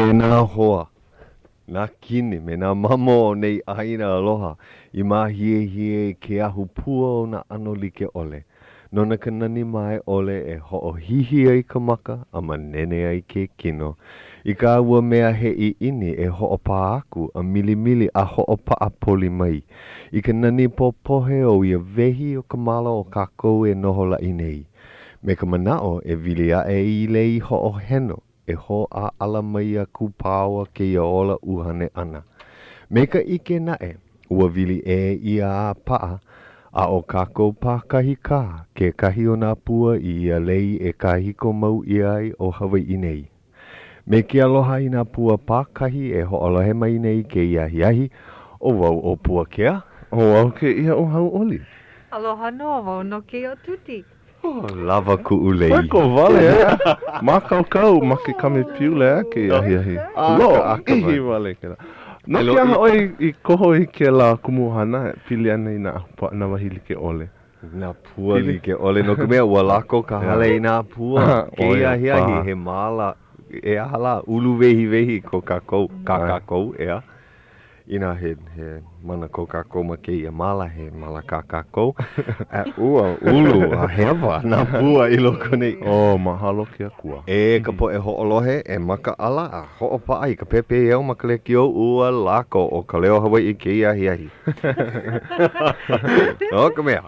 E nā hoa, nā kini me nā mamo o nei ʻāina aloha i māhiehie i ke ahu pua o nā ʻano like ʻole, nona ka nani mae ʻole e hoʻohihi ai ka maka a manene ai ke kino i kā ua mea he ʻiʻini e hoʻopā aku a milimili a hoʻopaʻa poli mai i ka nani popohe o ia wehi o ka māla o kākou e noho laʻi nei me ka manaʻo e wili aʻe i lei hoʻoheno e hōʻaʻala mai a kūpaoa kēia ola ʻuhane ʻana. Me ka ʻike naʻe, ua wili ʻē ʻia a paʻa, a ʻo kākou pākahi kā kekahi o nā pua i ia lei e kāhiko mau ʻia ai ʻo Hawaiʻi nei. Me ke aloha i nā pua pākahi e hoʻolohe mai nei i kēia ahiahi, ʻo wau ʻo Puakea. ʻO wau kēia ʻo Hauʻoli. Aloha nō wau no kēia ʻo Tuti. Lawa kuʻu lei. Koeko wale eh. Mākaukau ma ke kamepiula eh kēia ahiahi. Lōʻihi wale kēlā. No ke aha ʻoe i koho i kēlā kumuhana e pili ana i nā ahupuaʻa, nā wahi like ʻole? Nā pua like ʻole, no ka mea, ua lako ka hale i nā pua. Kēia ahiahi, he māla, he aha lā, uluwehiwehi ko kākou, kā kākou, ʻeā. Inā he, he mana ko kākou ma kēia māla, he māla kā kākou, a ua ulu a hewa nā pua i loko nei. Oh, mahalo ke Akua. E ka poʻe hoʻolohe, e makaʻala a hoʻopaʻa i ka pepeiao ma ka lekiō, ua lako ʻo Ka Leo Hawaiʻi kēia ahiahi. No ka mea,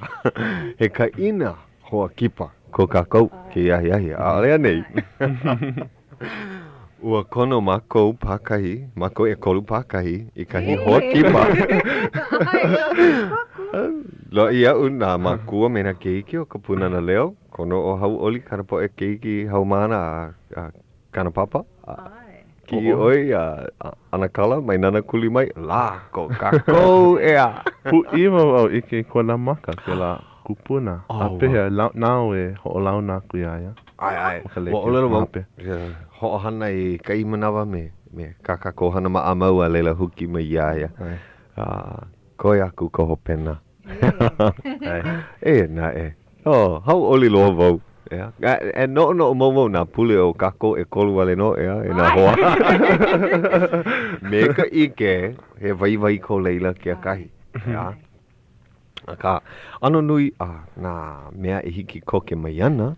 he kaʻina hoa kipa ko kākou kēia ahiahi, ʻaʻole anei? Ua kono mākou pākahi, mākou ʻekolu pākahi i kahi hoa kipa. Loaʻa iaʻu nā mākua me nā keiki o ka Pūnana Leo, kono ʻo Hauʻoli kāna poʻe keiki haumāna a kāna papa. Kiʻi ʻoe iā ʻAnakala mai Nānākuli mai, lako kākou, ʻeā. Pūʻiwa wau ʻike i kona maka kēlā kupuna. A pehea, nāu e hoʻolauna aku iā ia? ʻAe, ʻae. Ua ʻōlelo wau, hoʻohana i kahi manawa me, me kā kākou hana maʻamau a laila huki mai iā ia. A, koe aku ka hopena. Eia naʻe, oh, hauʻoli loa wau. ʻEā. E noʻonoʻo mau wau nā pule o kākou ʻekolu wale nō, ʻeā, e nā hoa. Me ka ʻike, he waiwai ko laila ke akahi. ʻEā. Akā, ʻano nui a nā mea e hiki koke mai ana,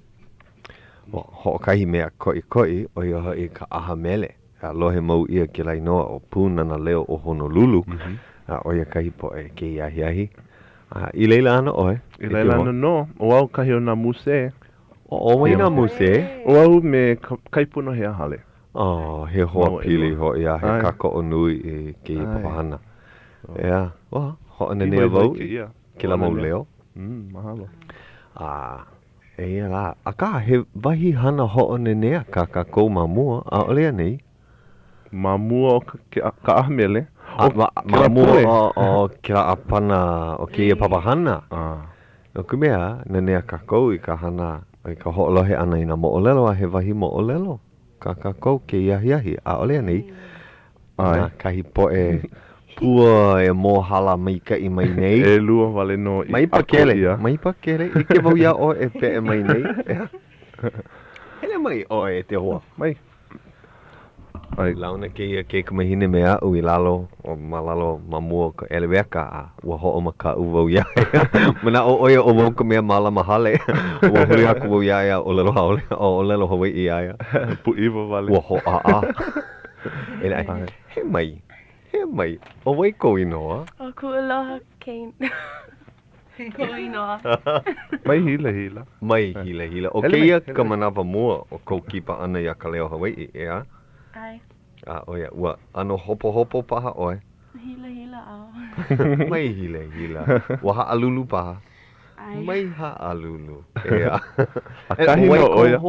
ʻo hoʻokahi mea koʻikoʻi, ʻo ia hoʻi ka ʻaha mele. A lohe mau ʻia kēlā inoa ʻo Pūnana Leo o Honolulu, a ʻo ia kahi poʻe kēia ahiahi. A i laila ana ʻoe? I laila ana nō. ʻO au kahi o nā mūsē. ʻO wai nā mūsē? ʻO au me Kaipunohea Hale. Oh, he hoa pili hoʻi a he kākoʻo nui i kēia papahana. ʻEā, ua hoʻonanea wau i kēlā mau leo. Mm, mahalo. A eia lā, akā, he wahi hana hoʻonanea kā kākou ma mua, ʻaʻole anei? Ma mua o ka, ka ʻaha mele. A, ma, ma mua o, o kēlā ʻāpana o kēia papahana. No ka mea, nanea kākou i ka hana, i ka hoʻolohe ʻana i nā moʻolelo a he wahi moʻolelo kā kākou kēia ahiahi, ʻaʻole anei? Na kahi poʻe pua e mōhala maikaʻi mai nei. ʻElua wale nō i Mai pakele, mai pakele, ʻike wau iā ʻoe e peʻe mai nei. Hele mai ʻoe e te hoa. Mai. Ai. Launa kēia kaikamahine me aʻu i lalo, ma lalo ma mua o ka ʻeleweka, a ua hoʻomakaʻu wau iā ia. Manaʻo ʻo ia ʻo wau ka mea mālama hale. Ua huli aku wau iā ia a ʻōlelo haole, ʻōlelo Hawaiʻi iā ia. Pūʻiwa wale. Ua hōʻāʻā. E naʻe, he mai, he mai, ʻo wai kou inoa? ʻO Kuʻuloha Kane. Koʻu inoa. Mai hilahila. Mai hilahila. ʻO kēia ka manawa mua o kou kipa ʻana iā Ka Leo Hawaiʻi, ʻeā? ʻAe. A ʻo ia, ua ʻano hopohopo paha ʻoe? Hilahila au. Mai hilahila. Ua haʻalulu paha? ʻAe. Mai haʻalulu, ʻeā. ʻAkahi nō ʻo ia.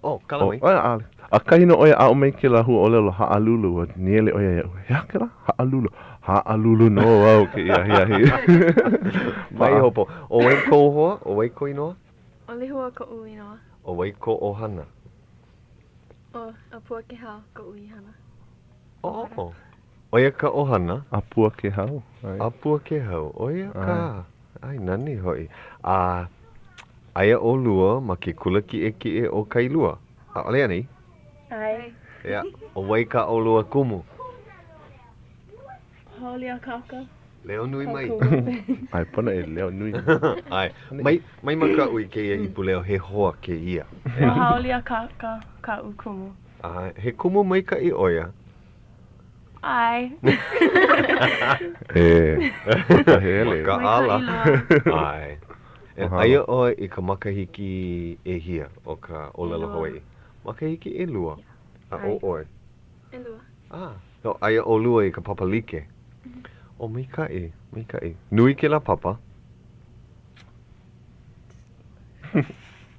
Oh, kala mai. ʻAʻole. ʻAkahi nō ʻo ia aʻo mai kēlā huaʻōlelo haʻalulu, ua nīele ʻo ia iaʻu, he aha kēlā? Haʻalulu. Haʻalulu nō au kēia ahiahi. Mai hopo. ʻO wai kou hoa? ʻO wai kou inoa? ʻO Lehua koʻu inoa. ʻO wai kou ʻohana? ʻO Apua Kehau koʻu ʻohana. Oh, ʻo ia ka ʻohana? Apua Kehau. Apua Kehau, ʻo ia ka. ʻAe, nani hoʻi. A aia ʻolua ma ke kula kiʻekiʻe o Kailua, ʻaʻole anei? ʻAe. ʻEā, ʻo wai kā ʻolua kumu? Hauʻoli Akaka. Leo nui mai. ʻAe, pono e leo nui. ʻAe, mai, mai makaʻu i kēia ipuleo, he hoa kēia. ʻO Hauʻoli Akaka kaʻu kumu. ʻAe, he kumu maikaʻi ʻo ia. ʻAe. E, hele. Makaʻala. ʻAe. Aia ʻoe i ka makahiki ʻehia o ka ʻōlelo Hawaiʻi? Makahiki ʻelua. A ʻo ʻoe? ʻElua. Ah, so aia ʻolua i ka papa like. Oh, maikaʻi, maikaʻi. Nui kēlā papa?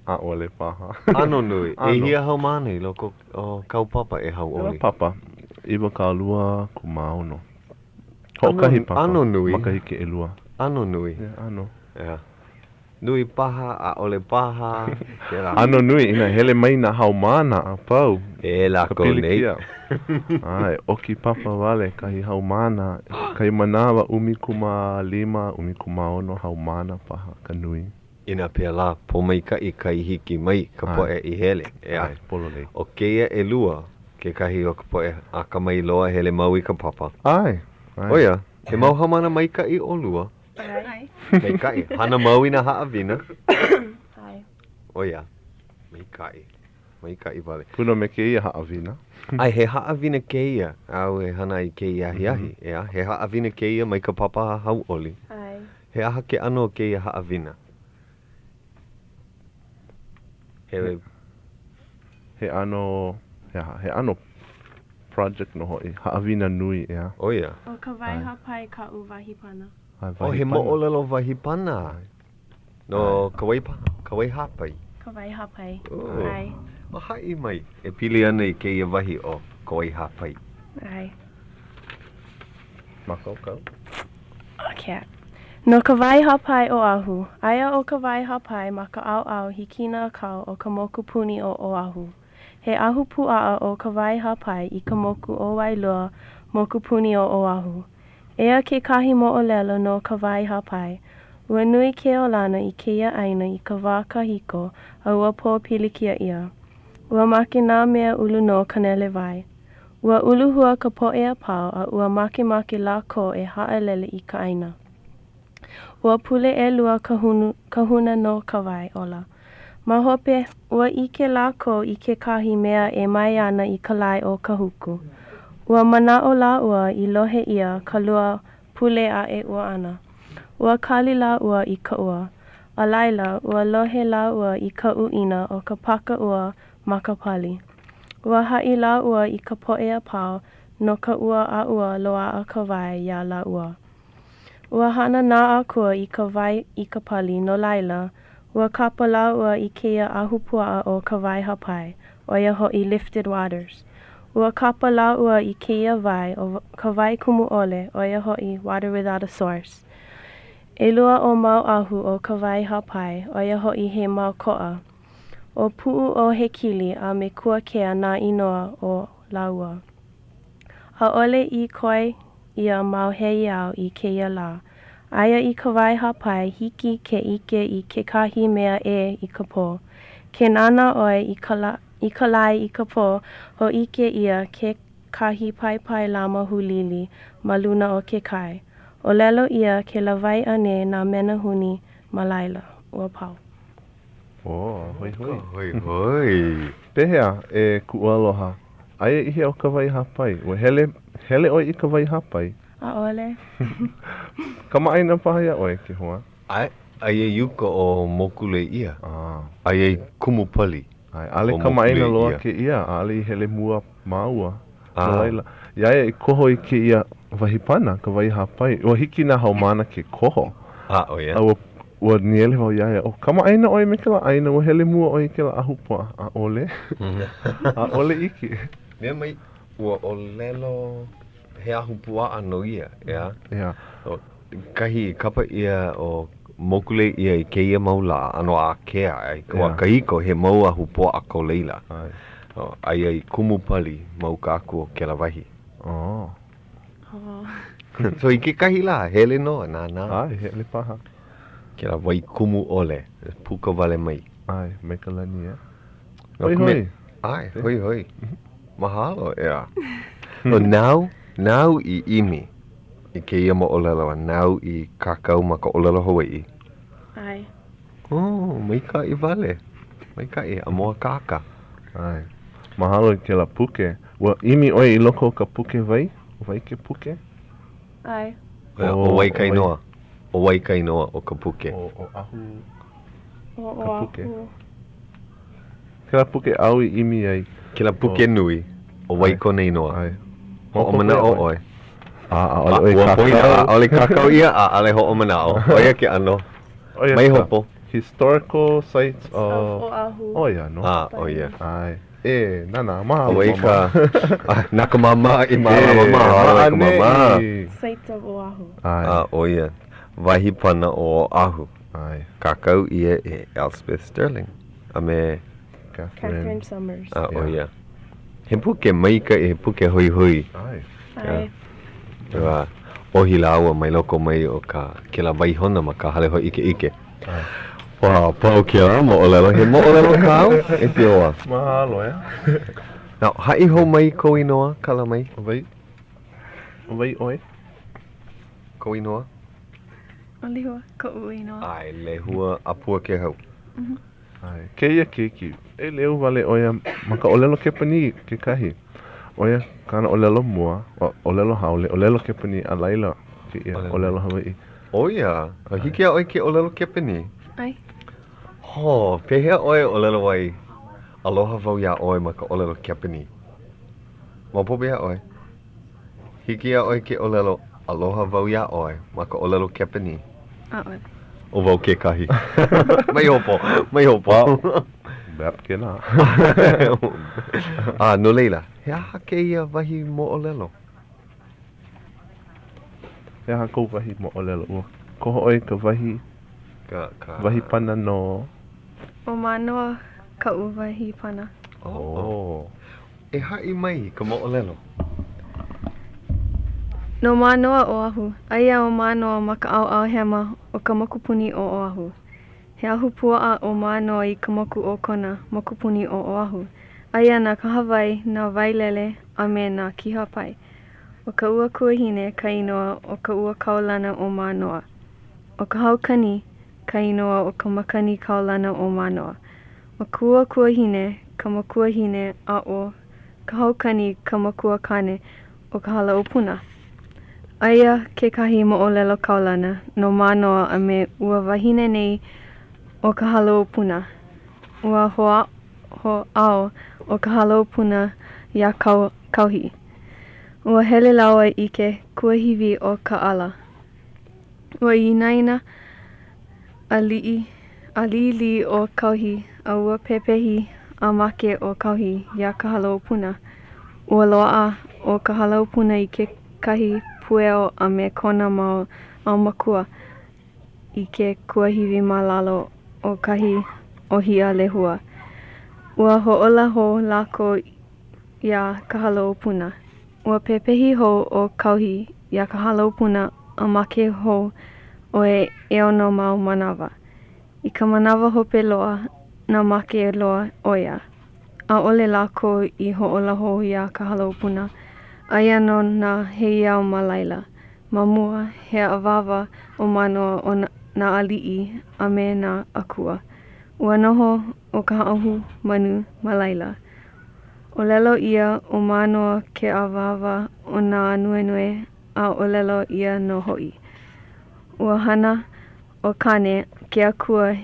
ʻAʻole paha. ʻAno nui. ʻEhia haumāna i loko o kāu papa e Hauʻoli? Kēlā papa, 26. Hoʻokahi papa. ʻAno nui. Makahiki ʻelua. ʻAno nui. Yeah, ʻano. Yeah. Nui paha, ʻaʻole paha, kēlā. ʻAno nui, inā hele mai nā haumāna a pau. E lākou nei. Ka pilikia. ʻAe, ʻoki papa wale kahi haumāna. Kahi manawa 15, 16 haumāna paha ka nui. Inā pēlā, pōmaikaʻi ka i hiki mai ka poʻe i hele, ʻeā. ʻAe, pololei. ʻO kēia ʻelua kekahi o ka poʻe akamai loa hele mau i ka papa. ʻAe, ʻae. ʻO ia, he mau haumāna maikaʻi ʻolua. ʻAe. Maikaʻi. Hana mau i nā haʻawina. ʻAe. ʻO ia. Maikaʻi. Maikaʻi wale. Pono me kēia haʻawina. ʻAe, he haʻawina kēia āu e hana ai i kēia ahiahi, ʻeā? He haʻawina kēia mai ka papa a Hauʻoli. ʻAe. He aha ke ʻano o kēia haʻawina? He. He ʻano, he aha, he ʻano project nō hoʻi, haʻawina nui, ʻeā? ʻO ia. ʻO Kawaihapai kaʻu wahi pana. Oh, he moʻolelo wahi pana no Kawaihapai. Kawaihapai. ʻAe. Oh, haʻi mai e pili ana i kēia wahi ʻo Kawaihapai. ʻAe. Mākaukau. Okay. No Kawaihapai, Oʻahu. Aia ʻo Kawaihapai ma ka ʻaoʻao hikina ʻākau o ka mokupuni ʻo Oʻahu. He ahupuaʻa ʻo Kawaihapai i ka moku ʻo Wailua, mokupuni o Oʻahu. Eia kekahi moʻolelo no Kawaihapai. Ua nui ke olana i kēia ʻāina i ka wā kahiko a ua pōpilikia ʻia. Ua make nā mea ulu no ka nele wai. Ua uluhua ka poʻe a pau a ua makemake lākou e haʻalele i ka ʻāina. Ua pule ʻelua kahuna no ka wai ola. Ma hope, ua ʻike lākou i kekahi mea e mae ana i ka lae ʻo Kahuku. Ua manaʻo lāua i lohe ʻia ka lua pule a e ua ana. Ua kali lāua i ka ua. A laila, ua lohe lāua i ka ʻuʻina o ka paka ua ma ka pali. Ua haʻi lāua i ka poʻe a pau no ka ua a ua loaʻa ka wai iā lāua. Ua hana nā akua i ka wai i ka pali, no laila, ua kapa lāua i kēia ahupuaʻa ʻo Kawaihapai, ʻo ia hoʻi Lifted Waters. Ua kapa lāua i kēia wai ʻo ka wai kumu ʻole, ʻo ia hoʻi Water Without a Source. ʻElua o mau ahu o Kawaihapai, ʻo ia hoʻi he mau koʻa. ʻO Puʻu o Hekili a me Kuakea nā inoa o lāua. ʻAʻole i koe ia mau heiau i kēia lā. Aia i Kawaihapai hiki ke ʻike i kekahi mea ʻē i ka pō. Ke nānā ʻoe i ka i ka lae i ka pō, hōʻike ʻia kekahi paepae lama hūlili ma luna o ke kai. ʻŌlelo ʻia ke lawaiʻa nei nā menehune ma laila. Ua pau. Oh, hoihoi. Hoihoi. Pehea, e kuʻu aloha, aia i hea ʻo Kawaihapai? Ua hele, hele ʻoe i Kawaihapai? ʻAʻole. Kamaʻāina paha iā ʻoe, ke hoa? ʻAe, aia i uka o Mokulēʻia. Ah. Aia i Kumupali. ʻAe, ʻaʻole kamaʻāina loa kēia, ʻaʻole i hele mua māua. No laila, iā ia i koho i kēia wahi pana, Kawaihapai, ua hiki nā haumāna ke koho. A, ʻo ia. A ua, ua nīele wau iā ia, ʻO kamaʻāina ʻoe me kēlā ʻāina, ua hele mua ʻoe i kēlā ahupuaʻa? ʻAʻole. ʻAʻole iki. Mea mai, ua ʻōlelo he ahupuaʻa nō ia, ʻeā? ʻEā. ʻO kahi i kapa ʻia ʻo Mokulēʻia i kēia mau lā, ʻano ākea, i ka wā kahiko, he mau ahupuaʻa ko laila. Aia i Kumupali ma uka aku o kēlā wahi. Oh. So i kekahi lā, hele nō a nānā. ʻAe, hele paha. Kēlā wai kumu ʻole, puka wale mai. ʻAe, mai ka lani, ʻeā. Hoihoi. ʻAe, hoihoi. Mahalo, ʻeā. No nāu, nāu i ʻimi i kēia moʻolelo a nāu i kākau ma ka ʻōlelo Hawaiʻi. ʻAe. Oh, maikaʻi wale. Maikaʻi, a mōakāka. ʻAe. Mahalo i kēlā puke. Ua ʻimi ʻoe i loko o ka puke wai? ʻO wai ke puke? ʻAe. ʻO wai ka inoa? ʻO wai ka inoa o ka puke? ʻO Oʻahu ʻO ka puke. Oʻahu. Kēlā puke āu i ʻimi ai. Kēlā puke nui, ʻo wai kona inoa? ʻAe. Hoʻomanaʻo ʻoe. A, ʻaʻole ʻoe Ua poina, kākau. ʻaʻole kākau ʻia, a ʻaʻole hoʻomanaʻo. ʻO ia ke ʻano. ʻO ia Mai ka hopo. Historical Sites Of of Oʻahu. ʻO ia nō. A, ʻo ia. ʻAe. E, nana, mahalo ʻO wai ka, māmā. na ka māmā i mālama, mahalo e ka māmā. Sites of Oʻahu. ʻAe. A, ʻo ia. Wahi pana o Oʻahu. ʻAe. Kākau ʻia e Elspeth Stirling a me Katherine. Katherine Summers. A, ʻo ia. He puke maikaʻi, he puke hoihoi. ʻAe. ʻAe. Ua ʻohi lāua mai loko mai o ka kēlā waihona ma ka hale hōʻikeʻike. ʻAe. Ua pau kēlā moʻolelo. He moʻolelo kāu, e Pioa? Mahalo, ʻeā. Now, haʻi hou mai kou inoa, kala mai. ʻO wai? ʻO wai ʻoe? Kou inoa? ʻO Lehua koʻu inoa. ʻAe, Lehua Apua Kehau. ʻAe. Kēia keiki, ʻeleu wale ʻo ia ma ka ʻōlelo Kepanī kekahi. ʻO ia kāna ʻōlelo mua, ʻōlelo haole, ʻōlelo Kepanī, a laila kēia ʻōlelo Hawaiʻi. ʻO ia, a hiki iā ʻoe ke ʻōlelo Kepanī? ʻAe. Hō, pehea ʻoe e ʻōlelo ai, aloha wau iā ʻoe ma ka ʻōlelo Kepanī? Maopopo iā ʻoe? Hiki iā ʻoe ke ʻōlelo aloha wau iā ʻoe ma ka ʻōlelo Kepanī? ʻAʻole. ʻO wau kekahi. Mai hopo, mai hopo. Bep kēlā. A no laila, he aha kēia wahi moʻolelo? He aha kou wahi moʻolelo? Ua koho ʻoe i ka wahi, Ka, ka. wahi pana no. ʻO Mānoa kaʻu wahi pana. Oh. E haʻi mai i ka moʻolelo. No Mānoa, Oʻahu. Aia ʻo Mānoa ma ka ʻaoʻao hema o ka mokupuni ʻo Oʻahu. He ahupuaʻa ʻo Mānoa i ka moku ʻo Kona, mokupuni ʻo Oʻahu. Aia nā kahawai, nā wailele, a me nā kihapai. ʻO ka ua Kuahine ka inoa o ka ua kaulana o Mānoa. ʻO Kahaukani ka inoa o ka makani kaulana o Mānoa. ʻO ka ua Kuahine ka makuahine a ʻo Kahaukani ka makuakāne o Kahalaopuna. Aia kekahi moʻolelo kaulana no Mānoa a me ua wahine nei ʻo Kahalaopuna. Ua hoʻāʻo ʻo Kahalaopuna iā Kauhi. Ua hele lāua i ke kuahiwi ʻo Kaʻala. Ua inaina a liʻiliʻi ʻo Kauhi a ua pepehi a make ʻo Kauhi iā Kahalaopuna. Ua loaʻa ʻo Kahalaopuna i kekahi pueo a me kona mau ʻaumākua i ke kuahiwi ma lalo o kahi ʻōhiʻa lehua. Ua hoʻōla hou lākou iā Kahalaopuna. Ua pepehi hou ʻo Kauhi iā Kahalaopuna a make hou ʻo ia ʻeono mau manawa. I ka manawa hope loa, na make loa ʻo ia. ʻAʻole lākou i hoʻōla hou iā Kahalaopuna. Aia nō nā heiau ma laila. Ma mua, he awāwa ʻo Mānoa o nā aliʻi a me nā akua. Ua noho ʻo Kaʻahumanu ma laila. ʻŌlelo ʻia ʻo Mānoa ke awāwa o nā ānuenue a ʻōlelo ʻia nō hoʻi, ua hana ʻo Kāne, ke akua,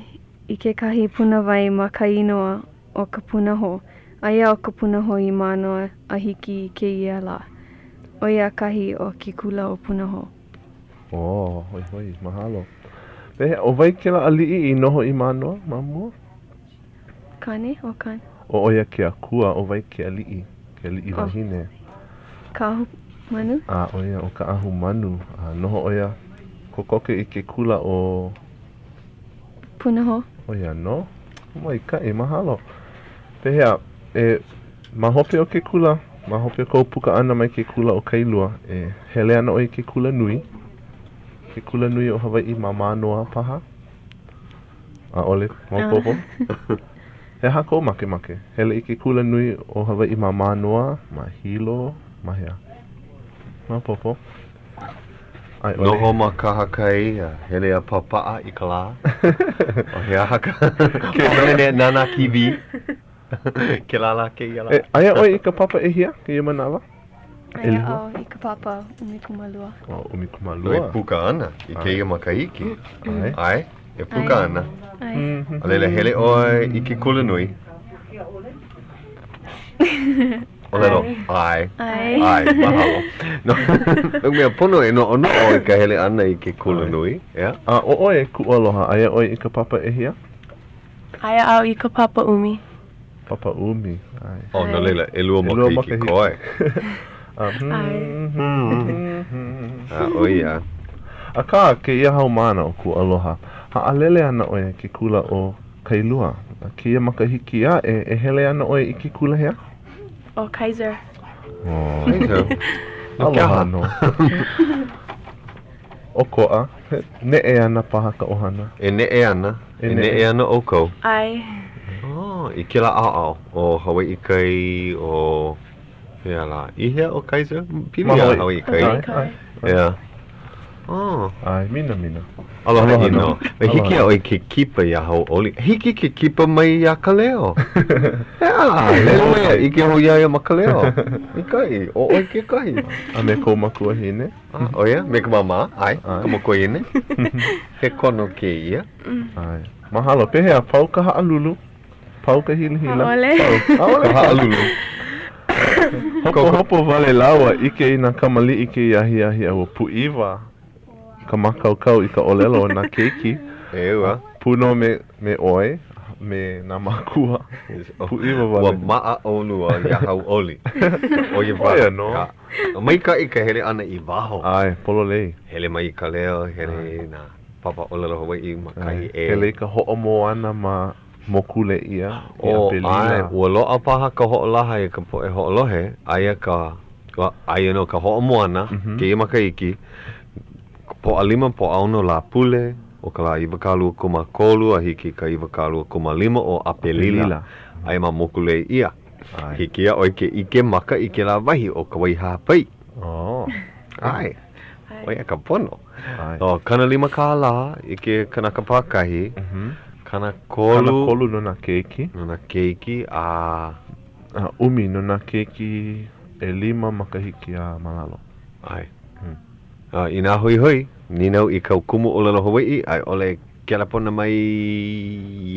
i kekahi punawai ma ka inoa ʻo ka Punahou. Aia ʻo ka Punahou i Mānoa a hiki i kēia lā. ʻO ia kahi o ke kula ʻo Punahou. Oh, hoihoi, mahalo. Pehea, ʻo wai kēlā aliʻi i noho i Mānoa ma mua? Kāne, ʻo Kāne. ʻO ʻo ia ke akua, ʻo wai ke aliʻi, ke aliʻi wahine? Kaʻahumanu? A, ʻo ia, ʻo Kaʻahumanu. A noho ʻo ia kokoke i ke kula ʻo. Punahou. ʻO ia nō. Maikaʻi, mahalo. Pehea, e, ma hope o ke kula, ma hope o kou puka ʻana mai ke kula o Kailua, e hele ana ʻoe i ke kula nui, ke kula nui o Hawaiʻi ma Mānoa paha? ʻAʻole maopopo. He aha kou makemake? Hele i ke kula nui o Hawaiʻi ma Mānoa, ma Hilo, ma hea? Maopopo. ʻAe ʻole. Noho ma kahakai a hele a papaʻa i ka lā. O he aha ka Ke nene nānā TV. Kēlā lā kēia lā. E, aia ʻoe i ka papa ʻehia kēia manawa? Aia au i ka papa 12. Oh, 12. E puka ana i kēia makahiki. ʻAe. ʻAe, e puka ana. ʻAe. A laila hele ʻoe i ke kulanui. ʻŌlelo, ʻae. ʻAe. ʻAe, mahalo. No, no ka mea, pono e noʻonoʻo i ka hele ʻana i ke kulanui, ʻeā? A ʻo ʻoe, Kuʻualoha, aia ʻoe i ka papa ʻehia? Aia au i ka papa ʻumi. Papa ʻumi, ʻae. Oh, no laila, ʻelua makahiki koe. ʻAe. A ʻo ia. Akā, kēia haumāna ʻo Kuʻualoha, haʻalele ana ʻo ia i ke kula ʻo Kailua. A kēia makahiki aʻe, e hele ana ʻoe i ke kula hea? ʻO Kaiser. Oh. Kaiser. No ke aha? Aloha nō. ʻOkoʻa, neʻe ana paha ka ʻohana. E neʻe ana. E neʻe ana ʻoukou. ʻAe. Oh, i kēlā ʻaoʻao o Hawaiʻi Kai, o hea lā? I hea ʻo Kaiser? Pili iā Hawaiʻi Kai. ʻAe, ʻae. Yeah. Oh. ʻAe, minamina. Aloha ʻino. E hiki iā ʻoe ke kipa iā Hauʻoli. Hiki ke kipa mai iā Kaleo. ʻEā, lele ʻo ia, ʻike hou iā ia ma Kaleo. Maikaʻi, ʻo ʻoe kekahi. A me kou makuahine. A, ʻo ia, me ka māmā, ʻae, ka makuahine. He kono kēia. ʻAe. Mahalo. Pehea, pau ka haʻalulu? Pau ka hilahila? ʻAʻole. Pau. ʻAʻole ka haʻalulu. Hopohopo wale lāua, ʻike i nā kamaliʻi kēia ahiahi a ua pūʻiwa ka mākaukau i ka ʻōlelo o nā keiki. ʻEwa. Pū nō me, me ʻoe, me nā mākua. Pūʻiwa wale. Ua maʻa ʻolua iā Hauʻoli. ʻO ia ʻO ia nō. Maikaʻi ka hele ʻana i waho. ʻAe, pololei. Hele mai i ka leo, hele i nā papa ʻōlelo Hawaiʻi ma kahi ʻē. Hele i ka hoʻomoana ma Mokulēʻia, i ʻApelila. ʻAe, ua loaʻa paha ka hoʻolaha i ka poʻe hoʻolohe, aia ka, aia nō ka hoʻomoana, kēia makahiki, Pōʻalima, Pōʻaono, Lāpule, o ka lā 23 a hiki i ka 25 o ʻApelila, aia ma Mokulēʻia. Hiki iā ʻoe ke ʻike maka i kēlā wahi ʻo Kawaihapai. ʻAe. ʻO ia ka pono. ʻO 50 kālā i ke kanaka pākahi, 30. 30 no nā keiki. No nā keiki, a. A ʻumi no nā keiki ʻelima makahiki a ma lalo. ʻAe. A inā hoihoi, nīnau i kāu kumu ʻōlelo Hawaiʻi a i ʻole kelepona mai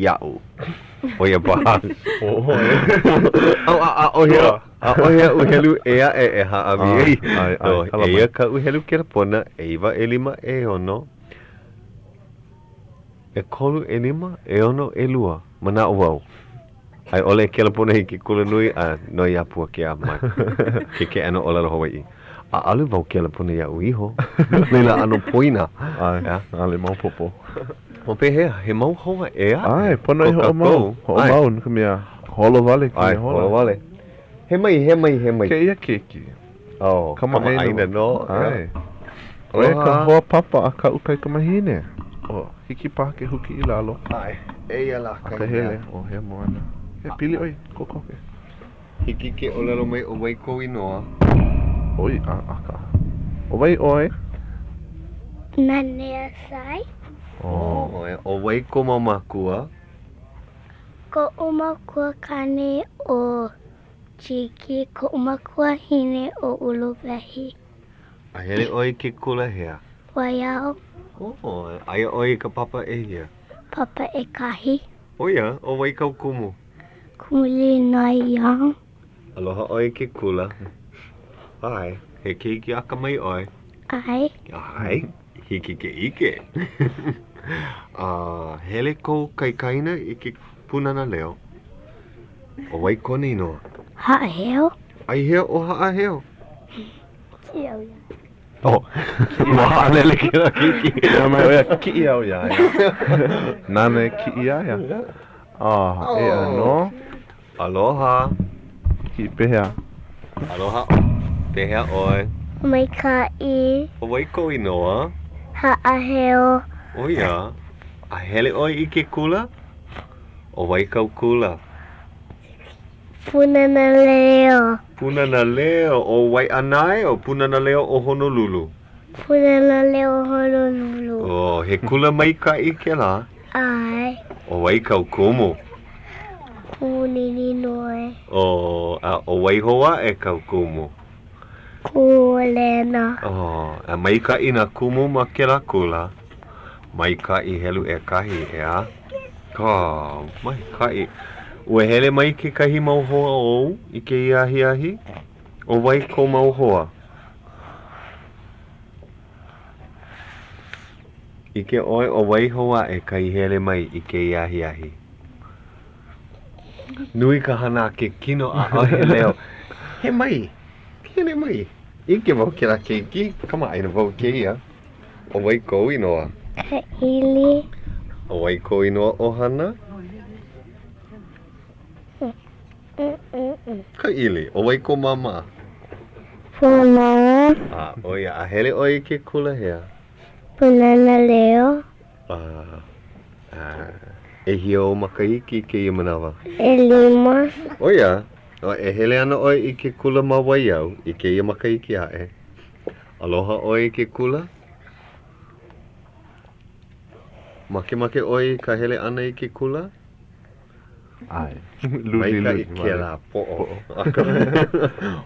iaʻu. ʻO ia paha. ʻAʻohe ʻaʻohe aʻu helu ʻē aʻe e hāʻawi ai. No, eia kaʻu helu kelepona, ʻeiwa ʻelima ʻeono, ʻekolu ʻelima ʻeono ʻelua. Manaʻo wau, a i ʻole e kelepona i ke kulanui a noi iā Puakea ma ke keʻena ʻōlelo Hawaiʻi. ʻAʻole wau kelepona iaʻu iho. No laila ʻano poina. ʻAe, ʻaʻole maopopo. O pehea, he mau hoa ʻē aʻe? ʻAe, pono e hoʻomau. Hoʻomau no ka mea, holo wale kēia hola. ʻAe, holo wale. He mai, he mai, he mai. Kēia keiki. Oh, kamaʻāina nō. ʻAe. ʻO ia ka hoa papa a kaʻu kaikamahine. Oh, hiki paha ke huki i lalo. ʻAe, eia lā kahi mea. Akahele, oh, he moana. He pili ʻoe, kokoke. Hiki ke ʻōlelo mai ʻo wai kou inoa? ʻOi, a, akā. ʻO wai ʻoe? Nanea Sai. Oh. ʻO wai kou mau mākua? Koʻu makua kāne ʻo Jiki, koʻu makuahine ʻo Uluwehi. A hele ʻoe i ke kula hea? Waiau. Oh, aia ʻoe i ka papa ʻehia? Papa ʻekahi. ʻO ia, ʻo wai kāu kumu? Kumu Lilinoe Young. Aloha ʻoe i ke kula. ʻAe, he keiki akamai ʻoe? ʻAe. ʻAe, hiki ke ʻike. A hele kou kaikaina i ke Pūnana Leo. ʻO wai kona inoa? Haʻaheo. A i hea ʻo Haʻaheo? Kiʻi au iā ia. Oh, ua haʻalele kēlā keiki. Mea mai ʻo ia, kiʻi au iā ia. Nāna e kiʻi iā ia. Ah, eia nō. Aloha. Kiʻi pehea? Aloha. Pehea ʻoe? Maikaʻi. ʻO wai kou inoa? Pūnana Leo. Pūnana Leo o Waiʻanae o Pūnana Leo o Honolulu? Pūnana Leo o Honolulu. Oh, he kula maikaʻi kēlā? ʻAe. ʻO wai kāu kumu? Kumu Lilinoe. Oh, a ʻo wai hou aʻe kāu kumu? Kumu Lena. Oh, a maikaʻi nā kumu ma kēlā kula. Maikaʻi helu ʻekahi, ʻeā? Kā, maikaʻi. Ua hele mai kekahi mau hoa ou i kēia ahiahi? ʻO wai kou mau hoa? ʻIke ʻoe ʻo wai hou aʻe ka i hele mai i kēia ahiahi? Nui ka hana a ke kino ʻaʻohe leo. He mai, hele mai. ʻIke wau kēlā keiki, kamaʻāina wau i kēia. ʻO wai kou inoa? Kaʻili. ʻO wai kou inoa ʻohana? Kaʻili. ʻO wai kou māmā? Pualani. A, ʻo ia. A hele ʻoe i ke kula hea? Pūnana Leo. A, a, ʻehia ou makahiki i kēia manawa? ʻElima. ʻO ia. E hele ana ʻoe i ke kula ma Waiau i kēia makahiki aʻe. Aloha ʻoe i ke kula? Makemake ʻoe i ka hele ʻana i ke kula? ʻAe. Maikaʻi kēlā poʻo.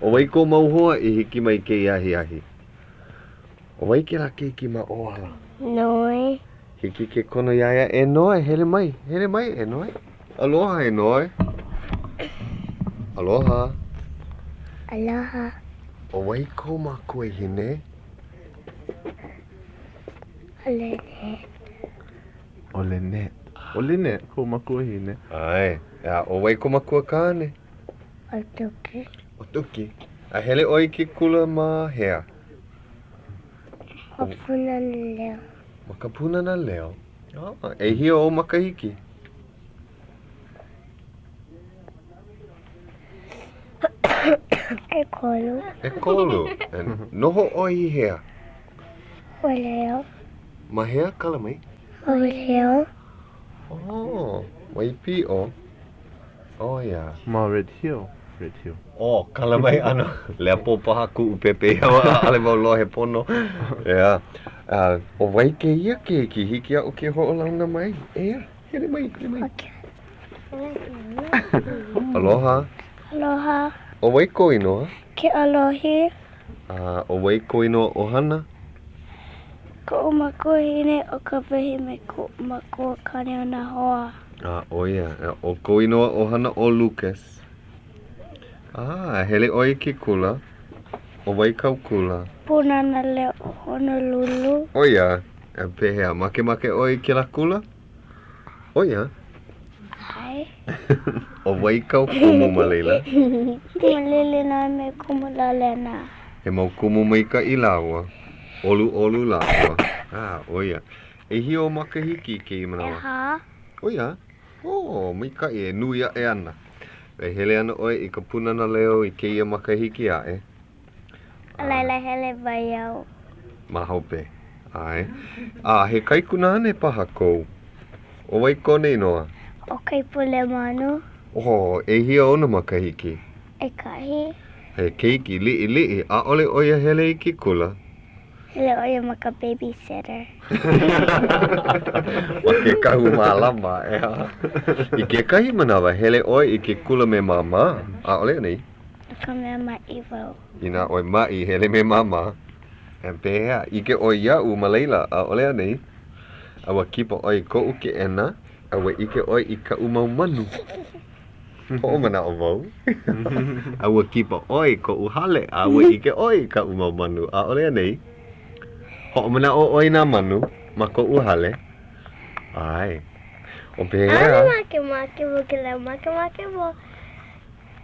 ʻO wai kou mau hoa i hiki mai i kēia ahiahi? ʻO wai kēlā keiki ma ʻō ala? Noe. Hiki ke kono iā ia e Noe, hele mai, hele mai e Noe. Aloha e Noe. Aloha. Aloha. ʻO wai kou makuahine? ʻO Lynette. ʻO Lynette. ʻO Lynette kou makuahine. ʻAe. A ʻo wai kou makuakāne? ʻO Tuki. ʻO Tuki. A hele ʻoe i ke kula ma hea? Ma Pūnana Leo. Ma ka Pūnana Leo. Oh, ʻehia ou makahiki? ʻEkolu. ʻEkolu. Noho ʻoe i hea? Waileo. Ma hea? Kala mai. Ma Waileo. Oh, Waipiʻo. Oh, ia. Ma Red Hill. Red Hill. Oh, kala mai ʻano. Lepo paha kuʻu pepeiao ʻaʻole wau lohe pono. ʻEā. A, ʻo wai kēia keiki? Hiki iaʻu ke hoʻolauna mai? ʻEā, hele mai, hele mai. Okay. Aloha. Aloha. ʻO wai kou inoa? Keʻalohi. A ʻo wai kou inoa ʻohana? Koʻu makuahine ʻo Kawehi me koʻu makuakāne ʻo Nāhoa. A ʻo ia, ʻo kou inoa ʻohana ʻo Lucas. A hele ʻoe i ke kula. ʻO wai kāu kula? Pūnana Leo o Honolulu. ʻO ia, pehea, makemake ʻoe i kēlā kula? ʻO ia. ʻAe. ʻO wai kāu kumu ma laila? Kumu Lilinoe me Kumu Lalena. He mau kumu maikaʻi lāua. ʻOluʻolu lāua. A, ʻo ia. ʻEhia ou makahiki i kēia manawa? ʻEhā. ʻO ia? Oh, maikaʻi e nui aʻe ana. E hele ana ʻoe i ka Pūnana Leo i kēia makahiki aʻe. A laila hele Waiau. Ma hope. ʻAe. A he kaikunāne paha kou? ʻO wai kona inoa? ʻO Kaipulemanu. Oh, ʻehia ona makahiki? ʻEkahi. He keiki liʻiliʻi, ʻaʻole ʻo ia hele i ke kula. Hele ʻo ia ma ka babysitter. Ma ke kahu mālama, ʻeā. I kekahi manawa, hele ʻoe i ke kula me Māmā, ʻaʻole anei? No ka mea maʻi wau. Inā ʻoe maʻi, hele me Māmā. E pehea, ʻike ʻoe iaʻu ma laila, ʻaʻole anei? A ua kipa ʻoe i koʻu keʻena, a ua ʻike ʻoe i kaʻu mau manu. Hoʻomanaʻo wau. A ua kipa ʻoe i koʻu hale, a ua ʻike ʻoe i kaʻu mau manu, ʻaʻole anei? Hoʻomanaʻo ʻoe i nā manu ma koʻu hale? ʻAe. O pehea? ʻAʻole makemake wau kēlā makemake wau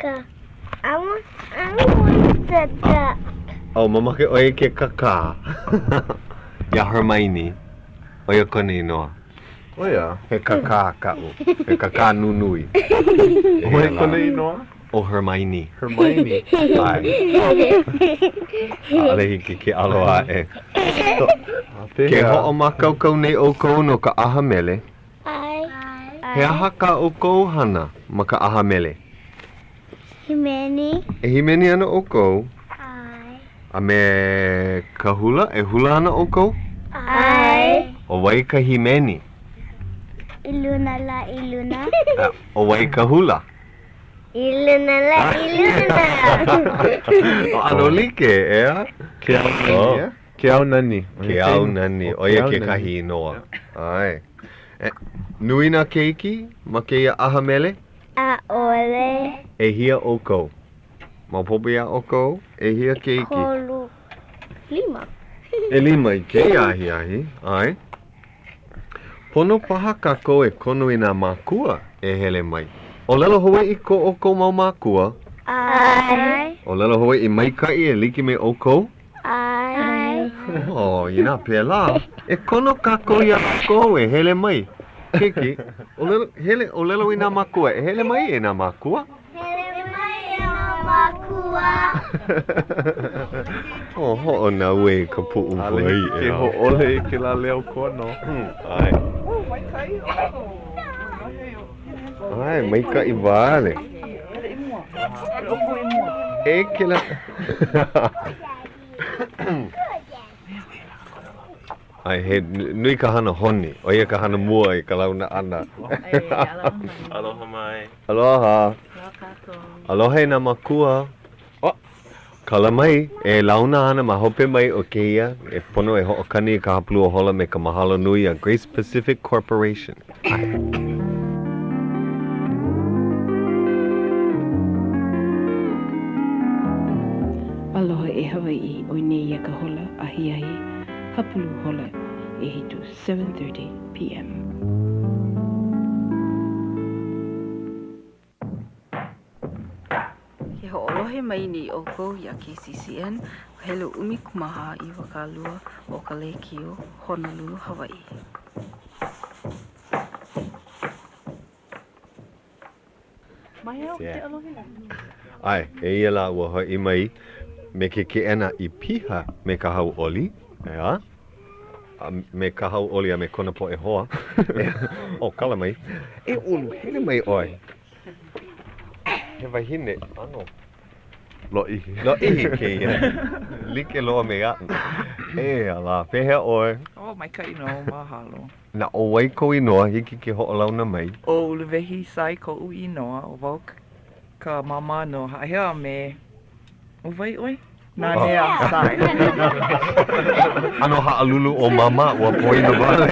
ka I want I want the duck. Oh, mamake ʻoe i ke kakā. Iā Hermione. ʻO ia kona inoa. ʻO ia? He kakā kaʻu. He kakā nunui. ʻO wai kona inoa? ʻO Hermione. Hermione. ʻAe. ʻAʻole hiki ke ʻalo aʻe. Ke hoʻomākaukau nei ʻoukou no ka ʻaha mele. ʻAe. He aha kā ʻoukou hana ma ka ʻaha mele? Hīmeni. E hīmeni ana ʻoukou? ʻAe. A me ka hula? E hula ana ʻoukou? ʻAe. ʻO wai ka hīmeni? I luna lā i luna. ʻO wai ka hula? I luna lā i luna. ʻAno like, ʻeā? Ke ao nani, ʻeā? Ke ao nani. Ke ao nani, ʻo ia kekahi inoa. ʻAe. Nui nā keiki ma kēia ʻaha mele? ʻAʻole. ʻEhia ʻoukou? Maopopo iā ʻoukou, ʻehia keiki? ʻEkolu. ʻElima. ʻElima i kēia ahiahi, ʻae. Pono paha kākou e kono i nā mākua e hele mai. ʻŌlelo Hawaiʻi ko ʻoukou mau mākua? ʻAe. ʻŌlelo Hawaiʻi maikaʻi e like me ʻoukou? ʻAe. Oh, inā pēlā, e kono kākou iā lākou e hele mai. Keiki, ʻōlelo, hele, ʻōlelo i nā mākua, e hele mai e nā mākua. Hele mai e nā mākua. Oh, hoʻonaue i ka puʻuwai, ʻeā. Ke hōʻole i kēlā leo kono. ʻAe. ʻAe, maikaʻi wale. E kēlā. ʻAe, he nui ka hana honi. ʻO ia ka hana mua i ka launa ʻana. Aloha mai. Aloha. Aloha e nā mākua. Oh, kala mai, e launa ana ma hope mai o kēia, e pono e hoʻokani i ka hapalua hola me ka mahalo nui iā Grace Pacific Corporation. ʻAe. Aloha e Hawaiʻi, ʻoi nei ia ka hola ahiahi hapulu hola ʻehitu, 7:30 PM. Ke hoʻolohe mai nei ʻoukou iā KCCN, helu 14 20 o ka lēkiō Honolulu, Hawaiʻi. ʻAe, eia lā ua hoʻi mai me ke keʻena i piha me ka hauʻoli, ʻeā? A me ka hauʻoli a me kona poʻe hoa. ʻO, kala mai. E ʻOlu, hele mai ʻoe. He wahine ʻano Lōʻihi. Lōʻihi kēia. Like loa me aʻu. Eia lā, pehea ʻoe? Oh, maikaʻi nō, mahalo. Na ʻo wai kou inoa, hiki ke hoʻolauna mai? ʻO Uluwehi Sai koʻu inoa, ʻo wau ka māmā no Haʻaheo a me, ʻo wai ʻoe? Nanea Sai. ʻAno haʻalulu ʻo māmā, ua poina wale.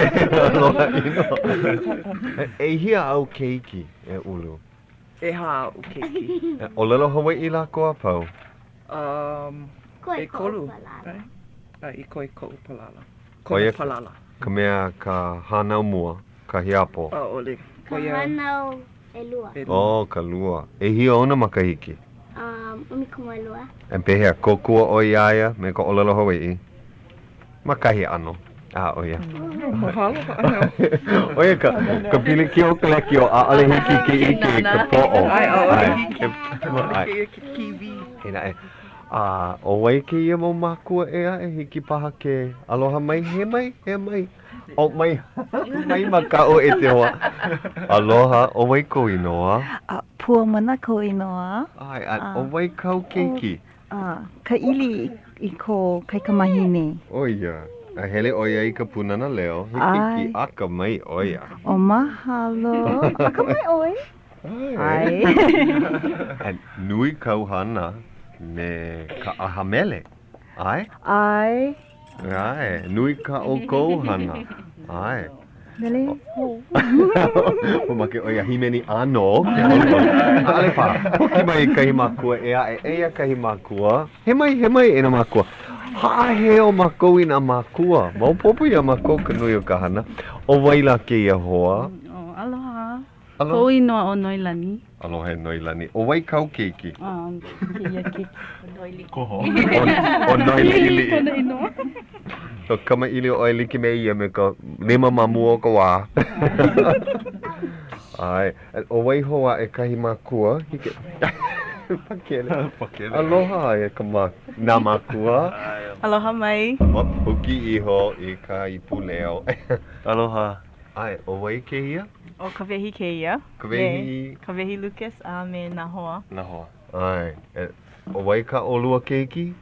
Aloha ʻino. ʻEhia āu keiki e Ulu? ʻEhā aʻu keiki. E ʻōlelo Hawaiʻi lākou a pau? Um, ʻekolu. ʻAe, i koe koʻu palala. Kona palala. Ka mea ka hānau mua, ka hiapo. ʻAʻole. Ka hānau ʻelua. Oh, ka lua. ʻEhia ona makahiki? Um, 12. E pehea, kōkua ʻoe iā ia me ka ʻōlelo Hawaiʻi? Ma kahi ʻano. A, ʻo ia. Mahalo, haʻaheo. ʻO ia ka, ka pilikia o ka lekiō, ʻaʻole hiki ke ʻike i ka poʻo. ʻAe, ʻaʻole hiki. ʻAʻole kēia ke kīwī. Inā e, a ʻo wai kēia mau mākua ʻē aʻe, hiki paha ke aloha mai, he mai, he mai. O, mai, mai makaʻu e te hoa. Aloha, ʻo wai kou inoa? A, Pua Mana koʻu inoa. ʻAe, a ʻo wai kāu keiki? A, Kaʻili i ko kaikamahine. ʻO ia. A hele ʻo ia i ka Pūnana Leo, he keiki akamai ʻo ia. O mahalo. Akamai ʻoe. ʻAe. A nui kāu hana me ka ʻaha mele, ʻae? ʻAe. ʻAe, nui kā ʻoukou hana. ʻAe. Mele hou. Mamake ʻo ia hīmeni ʻānō. ʻAʻole paha. Huki mai kahi makua ʻē aʻe. Eia kahi makua. He mai, he mai e nā mākua. Haʻaheo mākou i nā mākua. Maopopo iā mākou ka nui o ka hana. ʻO wai lā kēia hoa? Oh, aloha. Aloha. Koʻu inoa ʻo Noelani. Aloha e Noelani. ʻO wai kāu keiki? Um, kēia keiki ʻo Noeliʻi. Koho. ʻO Noeliʻiliʻi. Kona inoa. So kamaʻilio ʻoe like me ia me ka lima ma mua o ka waha. ʻAe. ʻO wai hou aʻe kahi makua? Hiki. Pakele. Pakele. Aloha e ka ma, nā mākua. Aloha mai. Oh, huki iho i ka ipu leo. Aloha. ʻAe, ʻo wai kēia? ʻO Kawehi kēia. Kawehi. Kawehi Lucas a me Nahoa. Nahoa. ʻAe. E, ʻO wai kā ʻolua keiki?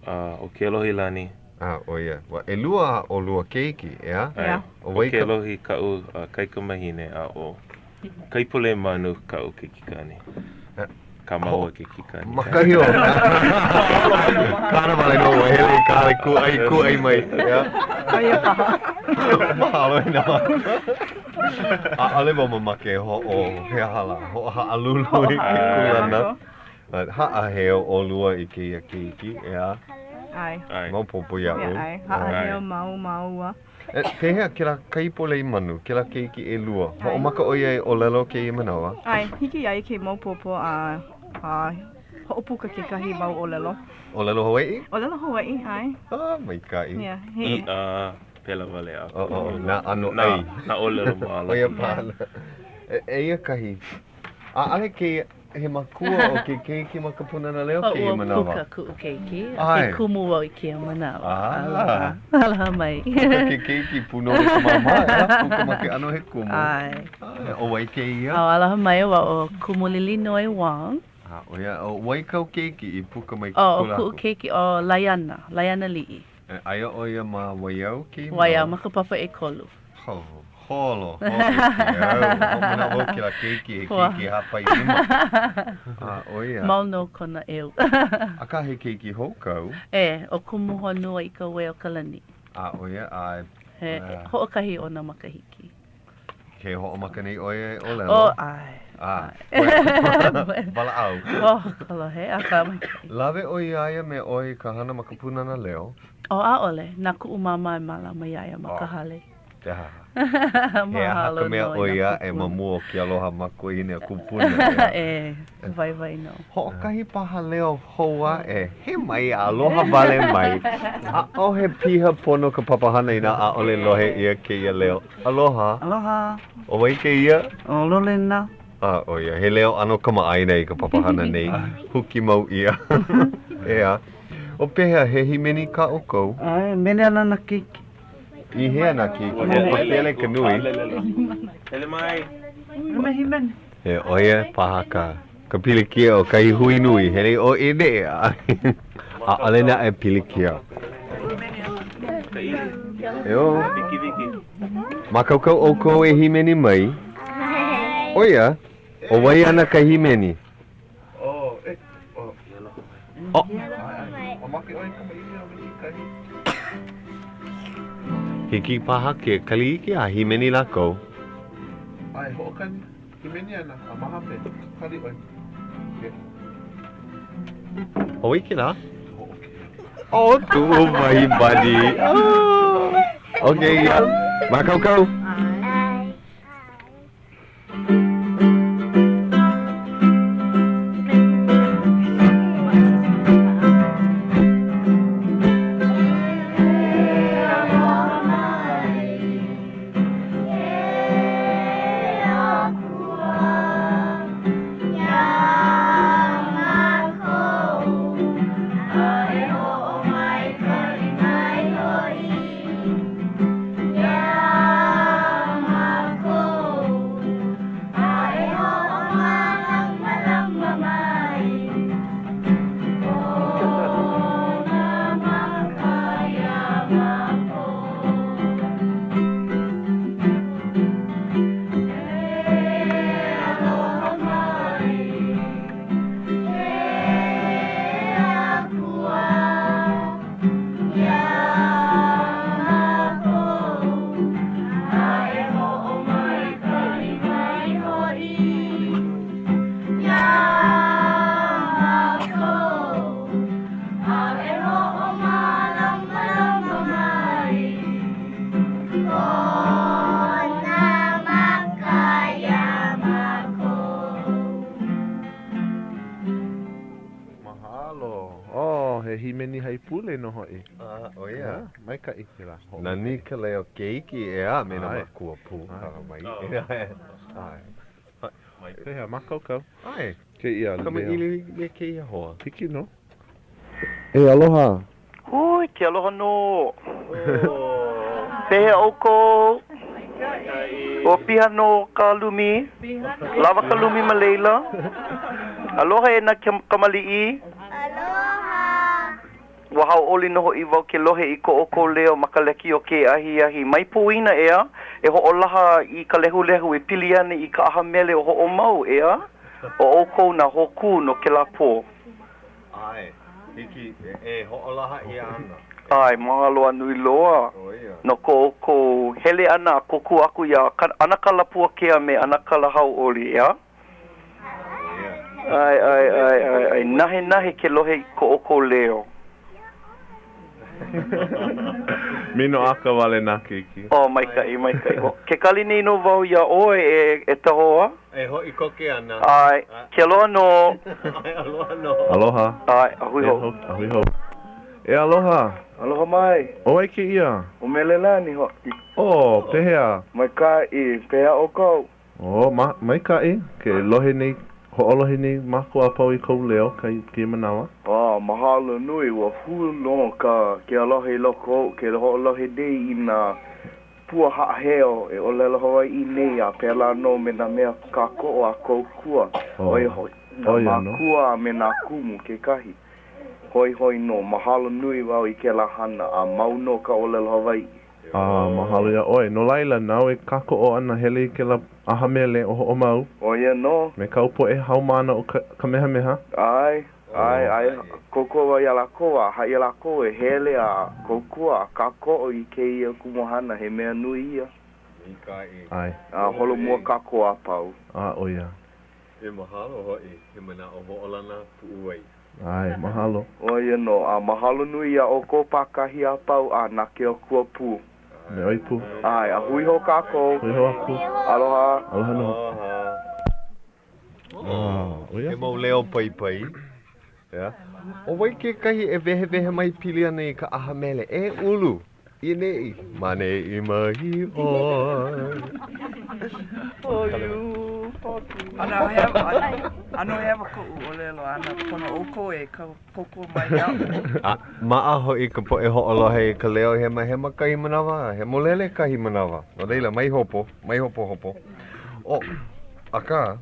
A, ʻo Kealohilani. A, ʻo ia. Ua ʻelua a ʻolua keiki, ʻeā? ʻAe. ʻO wai ʻO ka. Kealohi kaʻu kaikamahine a ʻo Kaipoleimanu kaʻu keikikāne. Kā māua keikikāne. Ma kahi o kāna wale nō ua hele i ka hale kūʻai, kūʻai mai, ʻeā? ʻO ia paha. Mahalo e nā mākua. ʻAʻole wau mamake e hoʻo, he aha lā, hoʻohaʻalulu i ke kūlana. Haʻaheo ʻolua i kēia keiki, ʻeā? ʻAe. ʻAe. Maopopo iaʻu. ʻAe, haʻaheo mau māua. E, pehea kēlā Kaipoleimanu, kēlā keiki ʻelua? Hoʻomaka ʻo ia e ʻōlelo kēia manawa? ʻAe, hiki iā ia ke maopopo a a hoʻopuka kekahi mau ʻōlelo. ʻŌlelo Hawaiʻi? ʻŌlelo Hawaiʻi, ʻae. Ah, maikaʻi. Yeah, he. I, a, pēlā wale aku. Oh, oh, nā ʻano ʻai. Nā ʻōlelo maʻalahi. ʻO ia paha. E, eia kahi. ʻAʻole kēia, he makua o ke keiki ma ka Pūnana Leo kēia manawa. Ua puka kuʻu keiki, a ke kumu wau i kēia manawa. Aloha. Aloha mai. Puka ke keiki pūnohu i ka māmā, ʻeā? Puka ma ke ʻano he kumu. ʻAe. ʻAe, ʻo wai kēia? Oh, aloha mai, ʻo wau ʻo Kumu Lilinoe Wong. A, ʻo ia, ʻo wai kāu keiki i puka mai ke Oh, kula ʻo kuʻu aku? keiki, ʻo Laiana, Laiana Liʻi. E, aia ʻo ia ma Waiau kēia manawa? Waiau, ma ka papa ʻekolu. Ho, holo, hōʻike au. Hoʻomanaʻo wau kēlā keiki, he keiki hāpai lima. A, ʻo ia. Mau nō kona ʻeu. Akā he keiki hou kāu. E, ʻo Kumuhonua i ka wai o ka lani. A, ʻo ia, a. He hoʻokahi ona makahiki. Ke hoʻomaka nei ʻo ia e ʻōlelo. Oh, ʻae. A, walaʻau. Oh, kolohe, akā maikaʻi. Lawe ʻoe iā ia me ʻoe i ka hana ma ka Pūnana Leo? Oh, ʻaʻole. Na kuʻu māmā e mālama iā ia ma ka hale. He aha. He aha ka mea ʻoi aʻe ma mua o ke aloha makuahine a kupuna, ʻeā? E, waiwai nō. Hoʻokahi paha leo hou aʻe, he mai aloha wale mai. ʻAʻohe piha pono ka papahana inā ʻaʻole lohe ʻia kēia leo. Aloha. Aloha. ʻO wai kēia? ʻO Lolena. A, ʻo ia. He leo ʻano kamaʻāina i ka papahana nei. Huki mau ʻia. ʻEā. ʻO pehea, he hīmeni kā ʻoukou? ʻAe, mele ana nā keiki. I hea nā keiki? Ua pele ka nui. Hele mai. Hele hīmeni. E, ʻo ia paha ka ka pilikia o kahi hui nui. Hele ʻo i neʻe a ʻaʻole naʻe pilikia. Eō. Mākaukau ʻoukou e hīmeni mai? ʻO ia, ʻo wai ana ka hīmeni? Oh. Hiki paha ke kali iki a hīmeni lākou. ʻAe, hoʻokani, hīmeni ana, a ma hope, kali ʻoe. ʻO wai kēlā? ʻO kuʻu wahi buddy. Oh. Okay, yeah. Mākaukau? Mahalo. Oh, he hīmeni haipule nō hoʻi. Ah, ʻo ia. Maikaʻi kēlā. Nani ka leo keiki, ʻeā, me nā makua pū. Mai. ʻAe. Pehea, mākaukau? ʻAe. Kēia leo. Kamaʻilio me kēia hoa. Hiki nō. E aloha. Hui, ke aloha nō. Pehea ʻoukou? Ua piha nō ka lumi. Lawa ka lumi ma laila. Aloha e nā kamaliʻi. Aloha! Ua hauʻoli nō hoʻi wau ke lohe i ko ʻoukou leo ma ka lekiō kēia ahiahi. Mai pōina, ʻeā, e hoʻolaha i ka lehulehu e pili ana i ka ʻaha mele o Hoʻomau, ʻeā? ʻO ʻoukou nā hōkū no kēlā pō. ʻAe, hiki e hoʻolaha ʻia ana. ʻAe, mahalo a nui loa no ko ʻoukou hele ʻana a kōkua aku iā ʻAnakala Puakea me ʻAnakala Hauʻoli, ʻeā? ʻAe, ʻae, ʻae, ʻae, ʻae, nahenahe ke lohe i ko ʻoukou leo. Minoʻaka wale nā keiki. Oh, maikaʻi, maikaʻi. Well, ke kali nei nō wau iā ʻoe e, e Tahoa. E hoʻi koke ana. ʻAe, ke aloha nō. ʻAe, aloha nō. Aloha. ʻAe, a hui hou. A hui hou. E aloha. Aloha mai. ʻO wai kēia? ʻO Melelani hoʻi. Oh, pehea? Maikaʻi, pehea ʻoukou? Oh, ma, maikaʻi, ke lohe nei, hoʻolohe nei mākou a pau i kou leo kai, kēia manawa. Oh, mahalo nui, ua hū nō ka, ke aloha i loko oʻu ke hoʻolohe nei i nā pua haʻaheo e ʻōlelo Hawaiʻi nei a pēlā nō me nā mea kākoʻo a kōkua, Oh, ʻo ia hoʻi, nā ʻo ia nō. mākua a me nā kumu kekahi. Hoihoi nō, mahalo nui wau i kēlā hana a mau nō ka ʻōlelo Hawaiʻi. A mahalo iā ʻoe. No laila, nāu e kākoʻo ana hele i kēlā ʻaha mele ʻo Hoʻomau. ʻO ia nō. Me kāu poʻe haumāna o Kamehameha. ʻAe, ʻae, ʻae, kōkua wau iā lākou a haʻi iā lākou e hele a kōkua a kākoʻo i kēia kumuhana, he mea nui ia. ʻAe. A holomua kākou a pau. A, ʻo ia. E mahalo hoʻi, he manaʻo hoʻolana puʻuwai. ʻAe, mahalo. ʻO ia nō, a mahalo nui iā ʻoukou pākahi a pau a na ke Akua pū. Me ʻoe pū. ʻAe, a hui hou kākou. Hui hou aku. Aloha. Aloha nō. Aloha. He mau leo paipai. Yeah. ʻO wai kekahi e wehewehe mai pili ana i ka ʻaha mele? E ulu i neʻi. Ma neʻi mahi ʻoe. ʻAno hewa koʻu ʻōlelo ʻana, pono ʻoukou e kōkua mai iaʻu. A maʻa hoʻi ka poʻe hoʻolohe i ka leo hemahema kahi manawa, hemolele kahi manawa. No laila, mai hopo, mai hopohopo. ʻO, akā,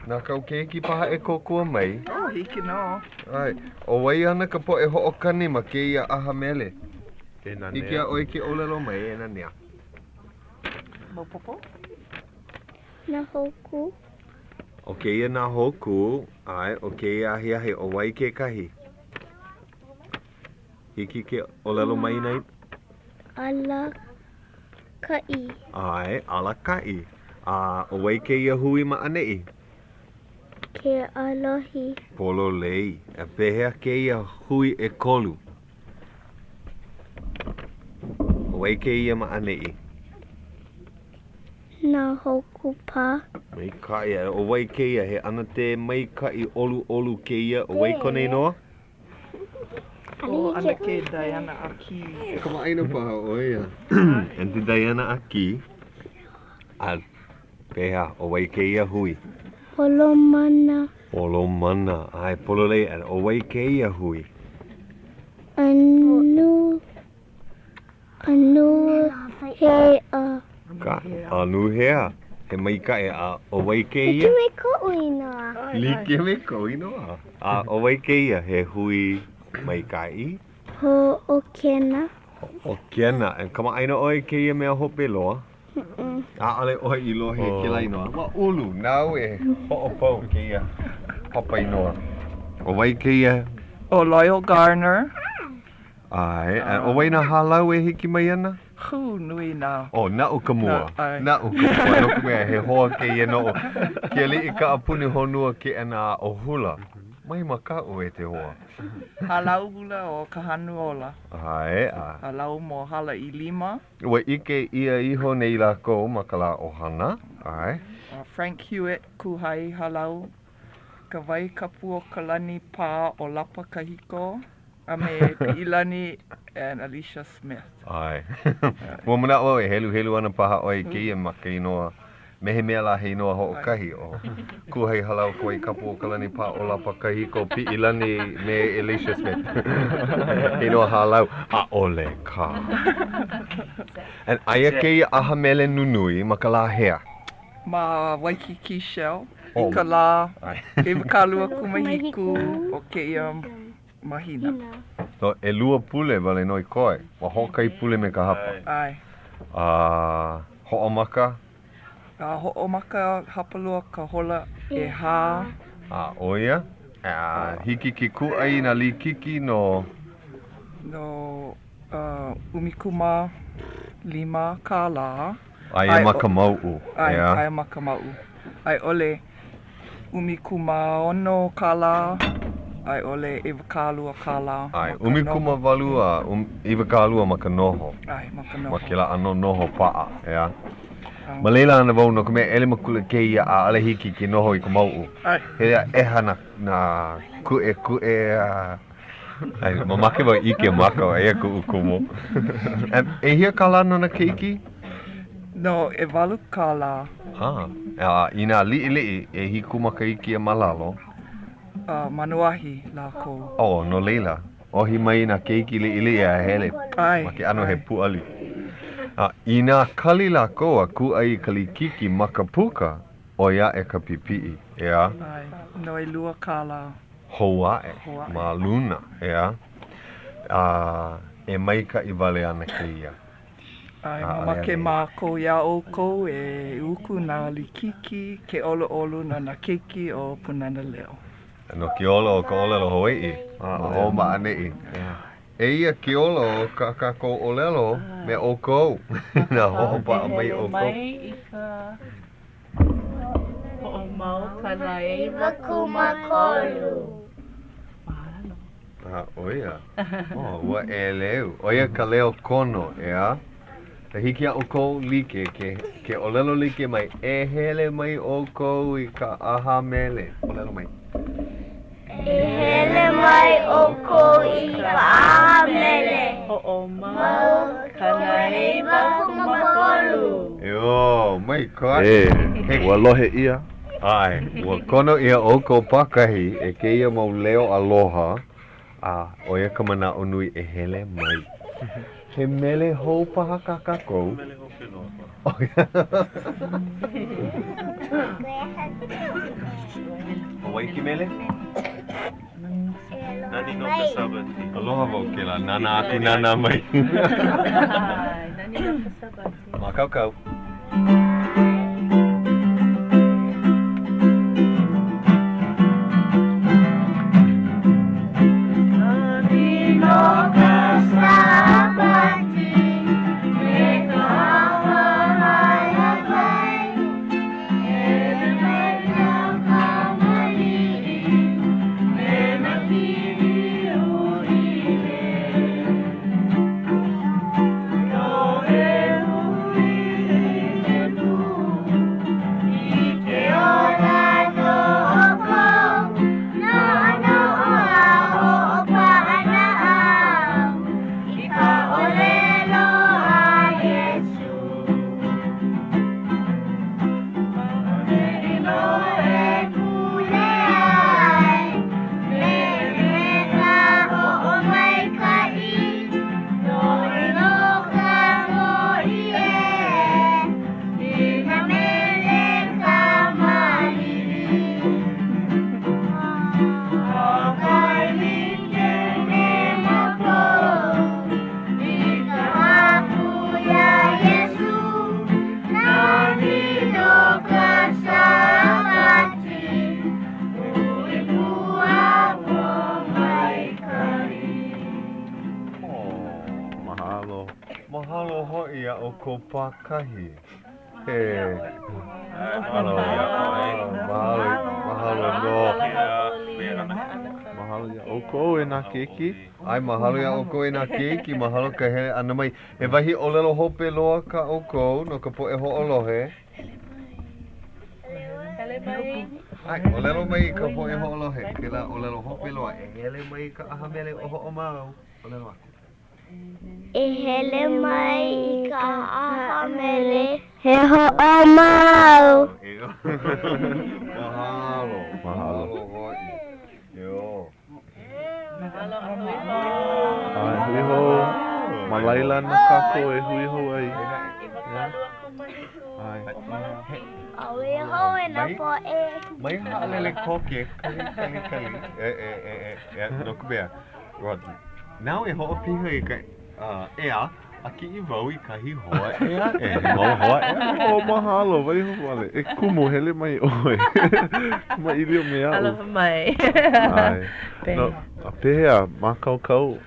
na kāu keiki paha e kōkua mai. Oh, hiki nō. ʻAe. ʻO wai ana ka poʻe hoʻokani ma kēia ʻaha mele? E nanea. Hiki iā ʻoe ke ʻōlelo mai, e nanea. Maopopo? Nā Hōkū. ʻO kēia nā hōkū, ʻae, o kēia ahiahi, ʻo wai kekahi? Hiki ke ʻōlelo mai nei? Alakaʻi. ʻAe, alakaʻi. A ʻo wai kēia hui ma ʻaneʻi? Ke ʻAlohi. Pololei. A pehea kēia hui ʻekolu? ʻO wai kēia ma ʻaneʻi? Nā Hōkū Pā. Maikaʻi. A ʻo wai kēia? He ʻanatē maikaʻi ʻoluʻolu kēia. ʻO wai kona inoa? ʻO ʻAnakē Diana Aki. Kamaʻāina paha ʻo ia. Aunty Diana Aki. A pehea, ʻo wai kēia hui? Olomana. Olomana. ʻAe, pololei. A ʻo wai kēia hui? Anu, anu hea. Ka, anuhea. He maikaʻi. A ʻo wai kēia? Like me koʻu inoa. Like me kou inoa. A ʻo wai kēia? He hui maikaʻi? Hoʻokena. Hoʻokena. E kamaʻāina ʻoe i kēia mea hope loa? ʻAʻole ʻoe i lohe i kēlā inoa. Ua ulu, nāu e hoʻopau kēia papa inoa. ʻO wai kēia? ʻO Loyal Garner. ʻAe, a ʻo wai nā hālau e hiki mai ana? Hū, nui nā. ʻO, naʻu ka mua. Naʻu ka mua, no ka mea, he hoa kēia noʻu. Ke aliʻi kaʻapuni honua keʻena aʻo hula. Mai makaʻu e te hoa. Hālau hula o Kahanuola. ʻAe, a. Hālau Mohala ʻIlima. Ua ʻike ʻia iho nei lākou ma ka lā ʻohana, ʻae. Frank Hewitt, Kūhai Hālau, Kawaikapuokalani Pā ʻŌlapa Kahiko, a me Piʻilani and Alicia Smith. ʻAe. Ua manaʻo au e heluhelu ana paha ʻoe i kēia ma ka inoa Me he mea lā he inoa hoʻokahi ʻo Kūhai Hālau Kawaikapuokalani Pā ʻŌlapa Kahiko Piʻilani me Alicia Smith. He inoa hālau, ʻaʻole kā. And aia kēia ʻaha mele nunui ma ka lā hea? Ma Waikīkī Shell. I ka lā 27 o kēia mahina. So, ʻelua pule wale nō i koe. Ua hoʻokahi pule me ka hapa. ʻAe. A hoʻomaka? A hoʻomaka hapalua ka hola ʻehā. A ʻo ia, a hiki ke kūʻai i nā likiki no. No 15 kālā. Aia ma ka mauʻu, ʻeā? Aia ma ka mauʻu. A i ʻole 16 kālā, a i ʻole 20 kālā. ʻAe, 18 a 20 ma ka noho. ʻAe, ma ka noho. Ma kēlā ʻano noho paʻa, ʻeā? Ma laila ana wau no ka mea ʻelemakule kēia ʻaʻole hiki ke noho i ka mauʻu. ʻAe. Hele a ʻeha nā, nā kuʻekuʻe a ʻae, mamake wau ʻike maka, eia kuʻu kumu. ʻEhia kālā no nā keiki? No ʻewalu kālā. Ah, a inā liʻiliʻi, ʻehiku makahiki a ma lalo. A manuahi lākou. Oh, no laila, ʻohi mai nā keiki liʻiliʻi a hele ma ke ʻano he pūʻali. A inā kali lākou a kūʻai i ka likiki ma ka puka, ʻoi aʻe ka pipiʻi, ʻeā? ʻAe, no ʻelua kālā. Hou aʻe ma luna, ʻeā? A e maikaʻi wale ana kēia. ʻAe, mamake mākou iā ʻoukou e uku nā likiki ke ʻoluʻolu no nā keiki o Pūnana Leo. No ke ola o ka ʻōlelo Hawaiʻi ma ʻō ma ʻaneʻi. Eia ke ola o kā kākou ʻōlelo me ʻoukou. Inā hoʻopaʻa mai ʻoukou. Mai i ka hoʻomau 93. A, ʻo ia. Oh, ua ʻeleu. ʻO ia ka leo kono, ʻeā? A hiki iā ʻoukou like, ke, ke ʻōlelo like mai, e hele mai ʻoukou i ka ʻaha mele. ʻŌlelo mai. E hele mai ʻoukou i ka ʻaha mele. Hoʻomau 93. Eo, maikaʻi. E, ua lohe ʻia. ʻAe, ua kono ʻia ʻoukou pākahi e kēia mau leo aloha, a ʻo ia ka manaʻo nui e hele mai. He mele hou paha kā kākou. Mele hope loa paha. ʻO wai ke mele? Nani no ka Sabati. Aloha wau kēlā, nānā aku nānā mai. Nani no ka Sabati. Mākaukau. Nani no ka Sabati me ka hālāwai, Hele mai nā kamaliʻi me nā pili uʻi Mahalo. Mahalo hoʻi iā ʻoukou pākahi. He. Mahalo. Mahalo. Mahalo nō. Mahalo iā ʻoukou e nā keiki. ʻAe, mahalo iā ʻoukou e nā keiki. Mahalo ka hele ʻana mai. He wahi ʻōlelo hope loa kā ʻoukou no ka poʻe hoʻolohe. Hele mai. ʻAe, ʻōlelo mai i ka poʻe hoʻolohe, kēlā ʻōlelo hope loa, e hele mai i ka ʻaha mele o Hoʻomau. ʻŌlelo aku. E hele mai i ka ʻaha mele he Hoʻomau. Mahalo. Mahalo hoʻi. Eo. Mahalo a hui hou. ʻAe, hui hou. Ma laila nō kākou e hui hou ai. 27. ʻAe. A hui hou e nā. Mai, mai haʻalele koke, kali, kali, kali. E, e, e, e, e, no ka mea, well, now e hoʻopiha i ka uh, ea, a kiʻi wau i kahi hoa ʻē aʻe, he mau hoa ʻē aʻe. Oh, mahalo, waiho wale. E kumu, hele mai ʻoe. Kamaʻilio me aʻu. Aloha mai. ʻAe. No, a pehea, mākaukau?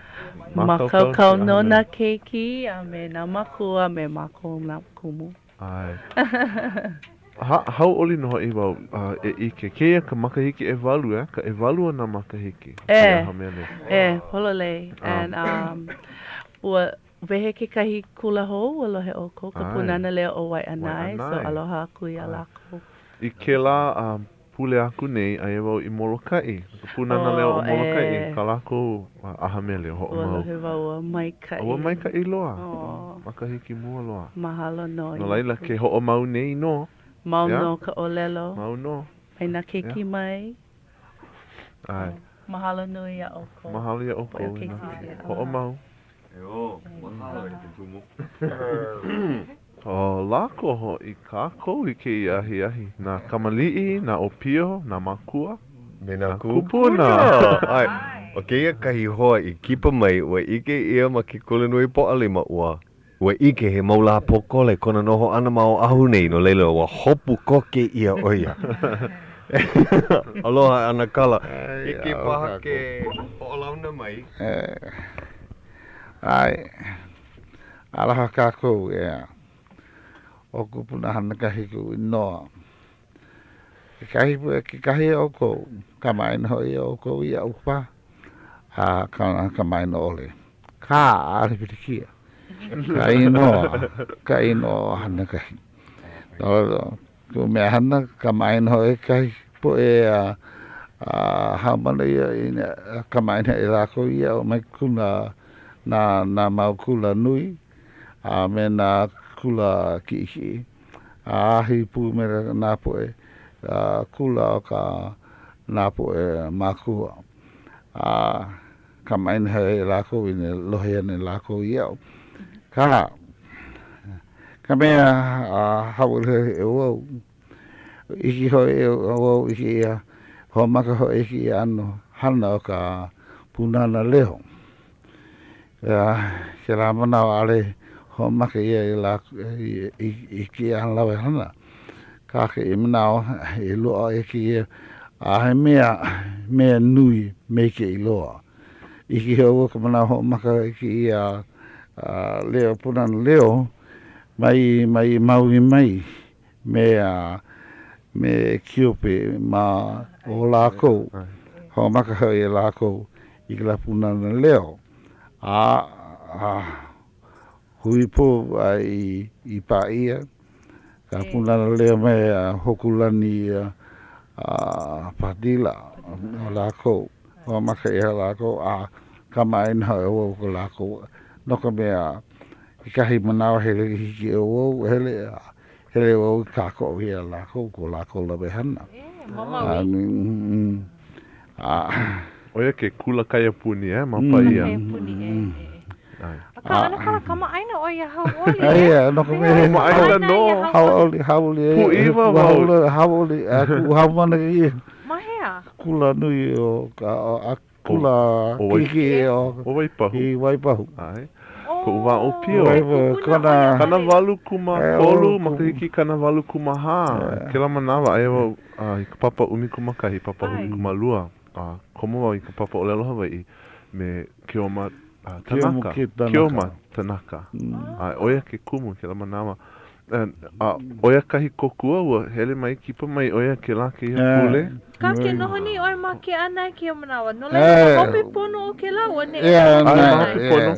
Mākaukau nō nā keiki a me nā mākua a me mākou nā kumu. ʻAe. Ha, hauʻoli nō hoʻi wau e ʻike. Kēia ka makahiki ʻewalu, ʻeā? Ka ʻewalu o nā makahiki. ʻE, ʻe, pololei. And, um, ua wehe kekahi kula hou, ua lohe ʻoukou, ka Pūnana Leo o Waiʻanae, so aloha aku iā lākou. I kēlā pule aku nei, aia wau i Molokaʻi, ka Pūnana Leo o Molokaʻi, kā lākou ʻaha mele ʻo Hoʻomau. Ua lohe wau ua maikaʻi. Ua maikaʻi loa. Makahiki mua loa. Mahalo nō. No laila, ke hoʻomau nei nō. Mau nō ka ʻōlelo. Mau nō. Mai nā keiki mai. ʻAe. Mahalo nui iā ʻoukou. Mahalo iā ʻoukou. Hoʻomau. Eō, mahalo e ke kumu. ʻO lākou hoʻi kākou i kēia ahiahi, nā kamaliʻi, nā ʻōpio, nā mākua, me nā kūpuna. ʻAe, ʻo kēia kahi hoa i kipa mai, ua ʻike ʻia ma ke kulanui Pōʻalima, ua ua ʻike he mau lā pōkole kona noho ʻana ma Oʻahu nei, no laila ua hopu koke ʻia ʻo ia. Aloha ʻanakala. Hiki paha ke hoʻolauna mai. ʻAe. Aloha kākou, ʻeā. ʻO Kupuna Hanakahi kuʻu inoa. Kekahi poʻe, kekahi o ʻoukou, kamaʻāina hoʻi ʻoukou iaʻu paha, a kamaʻāina ʻole. Kā, ʻaʻole pilikia. Ka inoa, ka inoa ʻo Hanakahi. No laila, kuʻu mea hana, kamaʻāina hoʻi kekahi poʻe a haumana ia i kamaʻāina hoʻi lākou iaʻu mai kula, nā, nā mau kula nui a me nā kula kiʻekiʻe. A hui pū me nā poʻe kula o ka nā poʻe mākua. A kamaʻāina hoʻi lākou i lohe ana lākou iaʻu. Kā, ka mea hauʻoli hoʻi wau, ʻike hoʻi wau i kēia hoʻomaka hoʻi i kēia ʻano hana o ka Pūnana Leo. Kēlā manawa ʻaʻole hoʻomaka ʻia i lākou i kēia lawe hana. Kā kēia manawa i loaʻa i kēia a he mea mea nui maikaʻi loa. ʻIke hoʻi wau ka manawa hoʻomaka i kēia leo Pūnana Leo mai mai Maui mai me me Kiope mā o lākou. Hoʻomaka hoʻi lākou i kēlā Pūnana Leo a hui pū a i i pā ʻia ka Pūnana Leo me Hōkūlani a Padilla o lākou. Hoʻomaka ʻia lākou a kamaʻāina hoʻi wau ko lākou no ka mea kekahi manawa hele hiki wau hele a hele wau i kākoʻo iā lākou ko lākou lawehana. Ma Maui. A. ʻO ia ke kula kaiapuni, eh, ma Paia. Kaiapuni, e, e. Akā, ʻanakala kamaʻāina ʻoe iā Hauʻoli, e? Aia, no ka mea. Kamaʻāina nō. Hauʻoli, hauʻoli. Pūʻiwa wau. Hauʻoli, a kuʻu haumana ia. Ma hea? Kula nui o ka, Kula kiʻekiʻe o Waipahu. I Waipahu. ʻAe. Koʻu wā ʻōpio. Kona. 83 makahiki 84. Kēlā manawa, aia wau i ka papa 11, papa 12. A komo wau i ka papa ʻōlelo Hawaiʻi me Keoma Tanaka. Keoma Tanaka. A ʻo ia ke kumu i kēlā manawa. A ʻo ia kahi kōkua, ua hele mai, kipa mai ʻo ia kēlā kēia pule. Kā ke noho nei ʻoe ma Keʻanae kēia manawa? No laila, ma hope pono o kēlā, ua neʻe ʻae, ma hope pono.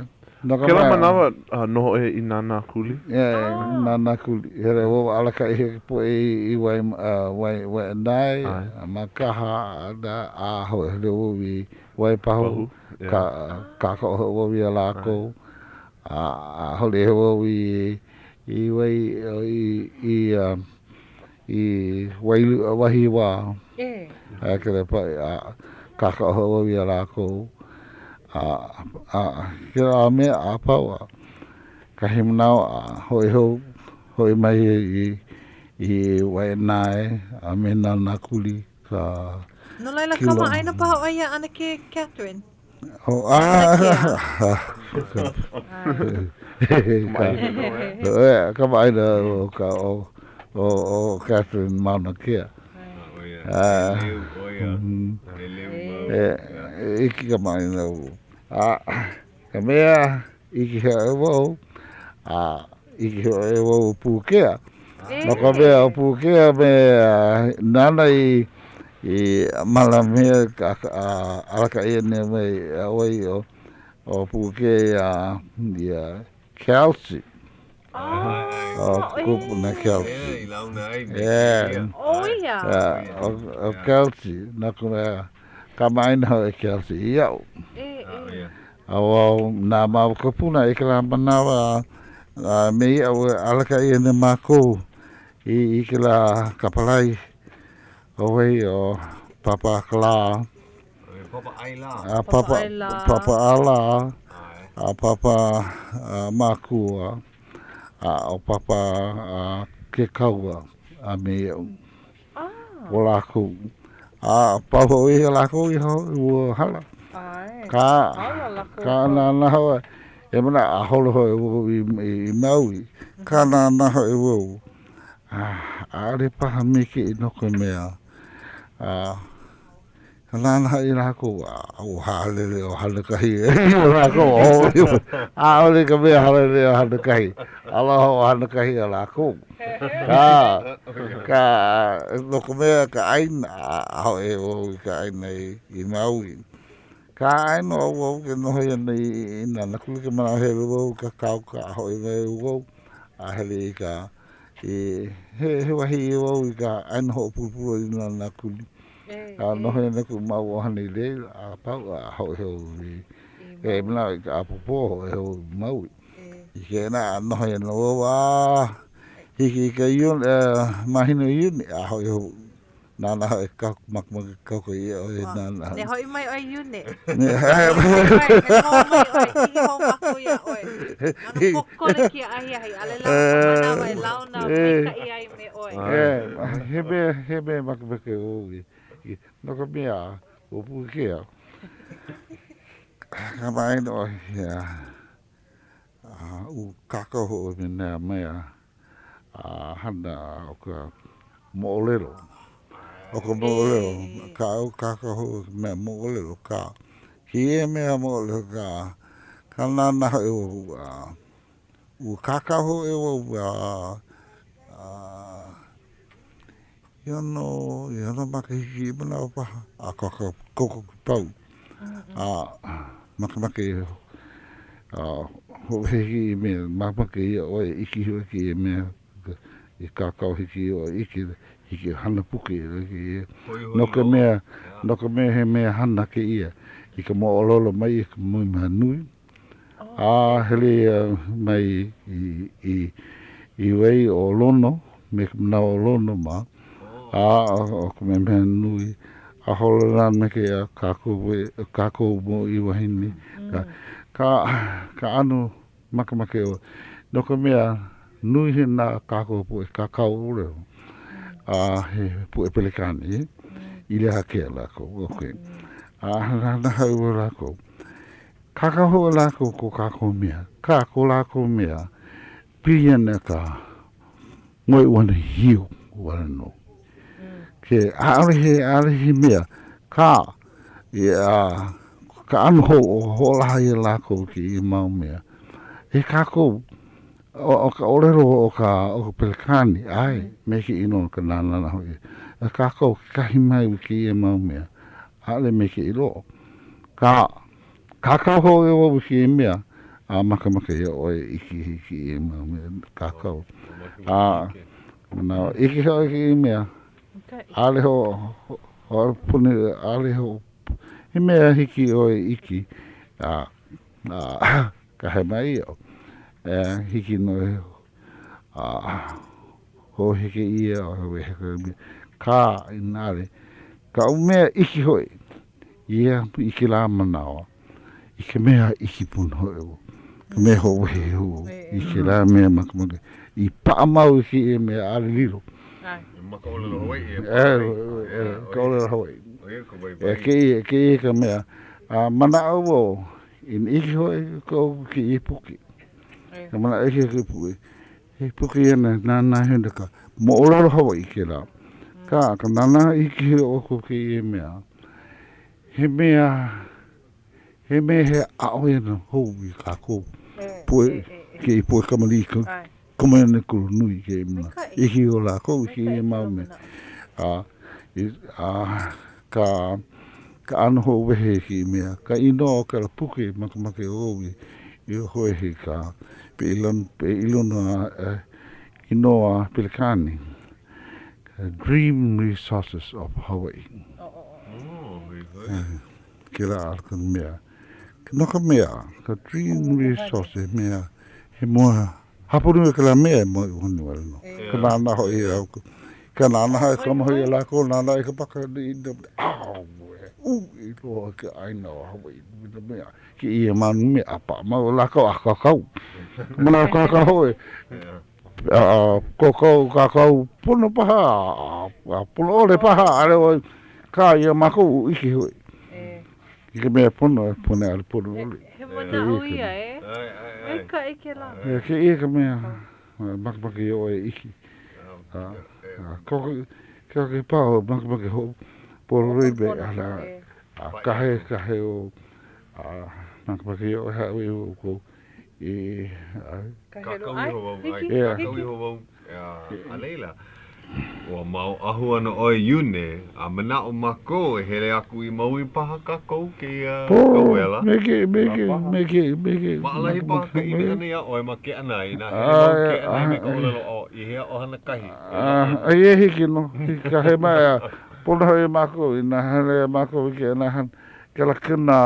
Kēlā manawa, noho ʻo ia i Nānākuli. Nānākuli. Hele wau alakaʻi i ka poʻe i Waiʻanae, ma Kaha, a hele wau i Waipahu, kākoʻo hoʻi wau iā lākou. A huli wau i i wai i i i Wailua Wahiawā. A kēlā pae a kākoʻo hoʻi wau iā lākou. A a kēlā mea a pau a kahi manawa a hoʻi hou hoʻi mai i. i Waiʻanae a me Nānākuli ka No laila, kilo. kamaʻāina paha ʻoe iā ʻAnakē Catherine. Oh, ah, kamaʻāina o ka o o o Catherine Mauna Kea. Ah, e iki kamaʻāina au. A ka mea ʻike hoʻi wau, a ʻike hoʻi wau ʻo Pūkea. No ka mea, ʻo Pūkea me nāna i i mālama ka alakaʻi ʻana mai ʻoe ʻo ʻo Pūkea iā iā Kelsey. ʻO kupuna Kelsey. ʻO ia. ʻO Kelsey, no ka mea, kamaʻāina hoʻi ʻo Kelsey iaʻu. A ua nā māua kupuna i kēlā manawa a me iaʻu e alakaʻi ana mākou i i kēlā kapalai ʻo wai ʻo Papakalā. Papaʻailā. A Papa, Papaʻalā, a Papa Mākua, a ʻo Papa Kekaua a me iaʻu. ʻO lākou. A pau hoʻi iā lākou iho, ua hala. Ka, ka nānā hoʻi, e manaʻo a holo hoʻi wau i, i Maui, ka nānā hoʻi wau, a, ʻaʻole paha maikaʻi no ka mea, a, Ka nānā hoʻi lākou, a ua haʻalele ʻo Hanakahi iā lākou, ʻaʻole ka mea haʻalele ʻo Hanakahi, aloha ʻo Hanakahi iā lākou. Ka, ka, no ka mea ka ʻāina, a hoʻi wau i ka ʻāina i, i Maui. Ka ʻae nō wau ke noho ana i, i Nānākuli ke manaʻo hele wau i ka kauka a hoʻi mai wau a hele i ka, i, he, he wahi i wau i ka ʻāina hoʻopulapula i Nānākuli. A noho ana kuʻu mau ʻohana i laila a pau a hoʻi hou i e manaʻo i ka ʻapōpō hoʻi hou i Maui. I kēnā a noho ana wau a hiki i ka Iune, mahina o Iune a hoʻi hou. Nānā hoʻi ka makemake kauka iā ʻoe e nānā. Ne hoʻi mai ʻoe i Iune. Ne hoʻi mai, ne hou mai ʻoe, kiʻi hou mākou iā ʻoe. ʻAno pōkole kēia ahiahi, ʻaʻole lawa ka manawa e launa maikaʻi ai me ʻoe. He mea, he mea makemake wau i, no ka mea, ua Pukea, kamaʻāina ʻoe ia, a ua kākau hoʻi me nā mea a hana o ka moʻolelo. ʻO ka moʻolelo, ka kākau hoʻi mea moʻolelo, ka, kēia mea moʻolelo ka, ka nānā hoʻi wau a Ua kākau hoʻi wau a ʻeono, ʻeono makahiki i manawa paha a kokoke pau. A makemake e hoʻowehe i mea, makemake iā ʻoe e ʻike hoʻi kēia mea i kākau hiki iā ʻoe ʻike, hiki hana puke no ka mea, no ka mea he mea hana kēia i ka moʻolelo mai i ka mea nui. A hele ia mai i i wai o Lono, me ka manawa o Lono ma, a o ka mea nui, a holo la me ke a kākou kākou mōʻī wahine, ka ka ka ʻano makemake ʻoe, no ka mea, nui he nā kākou poʻe kākau ʻōlelo, a he poʻe Pelekāne, i lehakea lākou, okay. A hana hou lākou. Kākau hoʻi lākou ko kākou mea, kā ko lākou mea, pili ana ka moe ʻuhane hio wale nō. Ke, ʻaʻole he, ʻaʻole he mea, kā, ia, ka ʻano hou o hoʻolaha iā lākou i kēia mau mea. E kākou, ʻo ka ʻōlelo o ka, o ka Pelekāne, ʻae, me ke ʻino ka nānā hoʻi. A kākou kekahi mai i kēia mau mea, ʻaʻole me ke ʻilo. Kā, Kākau hoʻi wau i kēia mea, a makemake iā ʻoe e ʻike i kēia mau mea kākau. A, manawa, ʻike hoʻi i kēia mea, ʻaʻole ho, hoʻopuni, ʻaʻole ho, he mea hiki ʻoe e ʻike, a, a, kahe mai iaʻu, e, hiki nō e, a, hoʻohiki ʻia, kā, inā ʻaʻole, kaʻu mea ʻike hoʻi, Ia i kēlā manawa, i ka mea ʻike pono hoʻi wau, ka mea hoʻowehe hou i kēlā mea makemake i paʻa mau i kēia mea ʻaʻole lilo. Ma ka ʻōlelo Hawaiʻi e E, ka ʻōlelo Hawaiʻi. E kēia, kēia ka mea. A manaʻo wau, i ʻike hoʻi ʻoukou kēia puke. Ka manaʻo ʻike kēia puke. He puke ia na nānā huna ka moʻolelo Hawaiʻi kēlā. Kā, ka nānā ʻike ʻoukou kēia mea. He mea, he mea he aʻo ia na hou i kākou poʻe, kēia poʻe kamaliʻi ka komo ana i kulanui i kēia mea. ʻIke o lākou i kēia mau mea. A, a ka, ka ʻano hoʻowehe i kēia mea. Ka inoa o kēlā puke makemake wau i, i hoʻowehe i ka ilona inoa Pelekane. Dream Resources of Hawaii. Kēlā ka mea. No ka mea, ka Dream Resources he mea, he moe, hapanui o kēlā mea he moe ʻuhane wale nō. Ka nānā hoʻi iā ka nānā hoʻi kama hoʻi iā lākou, nānā i ka paka, uʻi loa ka ʻāina o Hawaiʻi, no ka mea, kēia mau mea a paʻa mau lākou a kākau. Manaʻo kākau hoʻi. Kōkau kākau pono paha a pono ʻole paha ʻaʻole ʻoe kā iā mākou ʻike hoʻi i ka mea pono e pono ʻaʻole pono ʻole. He manaʻo ia e. Maikaʻi kēlā. E kēia ka mea makemake iā ʻoe e ʻike. Koke paha makemake hoʻopololei me ala a kahe kahe o a makemake iā ʻoe hāʻawi ʻoukou i Kākau iho wau, ʻae, kākau iho wau, a laila, ua ma Oʻahu ana ʻoe Iune, a manaʻo mākou e hele aku i Maui paha kākou kēia kauwela. Maikaʻi, maikaʻi, maikaʻi, maikaʻi. Maʻalahi paha ka ʻimi ʻana iā ʻoe ma Keʻanae, inā hele mau i Keʻanae me ka ʻōlelo ʻo i hea ʻo Hanakahi. ʻAe, hiki nō, hiki ka hea mai a pono hoʻi mākou inā hele mākou i Keʻanae, kēlā kena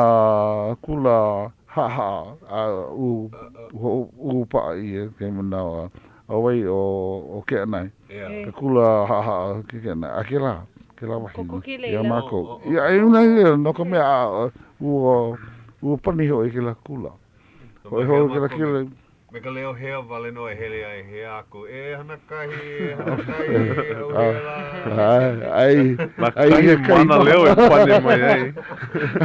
kula Haʻahaʻa a u hoʻopaʻa ʻia ke manawa ʻo wai ʻo Keʻanae, ke kula haʻahaʻa o Keʻanae, a kēlā, kēlā wahi iā mākou. Ia, ia, no ka mea, ua, ua pani hoʻi kēlā kula. Hoʻi hou kēlā kula. Me ka leo hea wale nō e hele ai, hea aku, e Hanakahi, e Hanakahi, ʻauhea lā. Ai, Na kahi mānaleo e pane mai ai.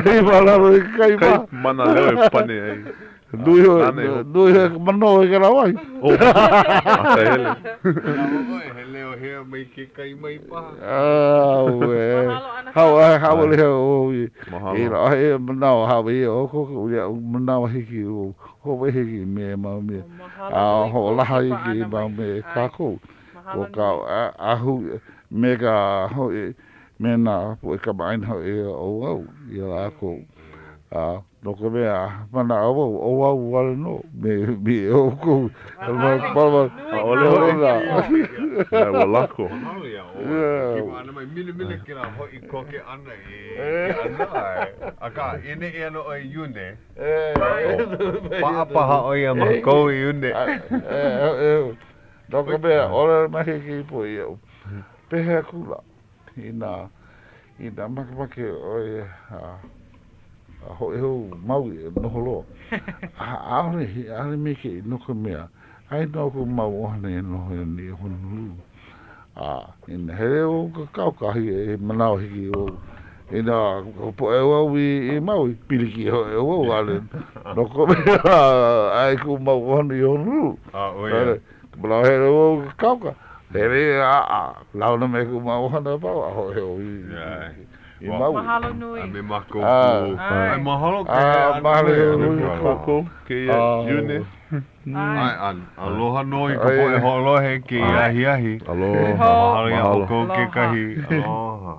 Ai mālalo i kai ma. Kai mānaleo e pane ai. Nui hoi, nui hoi ka manō i kēlā wahi. Oh, akahele. Manawa ʻoe, he leo hea mai ke kai mai paha. Auē. Mahalo ana kākou. Hauʻoli hoʻi ʻo i he manawa hāʻawi ʻia ʻoukou iaʻu manawa hiki ʻo Hoʻowehe i mea mau mea, a hoʻolaha i kēia mau mea e kākou, ʻo ka ʻahu me ka hoʻi me nā poʻe kamaʻāina hoʻi o au iā lākou. A no ka mea, manaʻo wau, ʻo au wale nō me me ʻoukou. ʻAʻole hoʻi. Ua lako. Mahalo iā ʻoe. Ke kipa ʻana mai, milimili kēlā hoʻi koke ʻana i ke ʻanae. Akā, i neʻe ana ʻoe i Iune. Paʻa paha ʻo ia ma kou Iune. No ka mea, ʻōlelo mai kekahi poʻe iaʻu, pehea kula, inā, inā makemake ʻoe a hoʻi hou Maui e noho loa. ʻAʻole, ʻaʻole maikaʻi no ka mea, aia nō koʻu mau ʻohana e noho ana i Honolulu. A inā hele wau i ka kauka he manawa hiki wau inā poʻe wau i Maui, pilikia hoʻi wau ʻaʻole no ka mea aia kuʻu mau ʻohana i Honolulu. A ʻo ia. Ka manawa hele wau i ka kauka, hele a launa me kuʻu mau ʻohana a pau a hoʻi wau i Maui. Mahalo nui. A me mākou pū. ʻAe, mahalo ke hele ʻana mai a me mākou kēia Iune. ʻAe, aloha nō i ka poʻe hoʻolohe kēia ahiahi. Aloha. Mahalo iā ʻoukou kekahi. Aloha.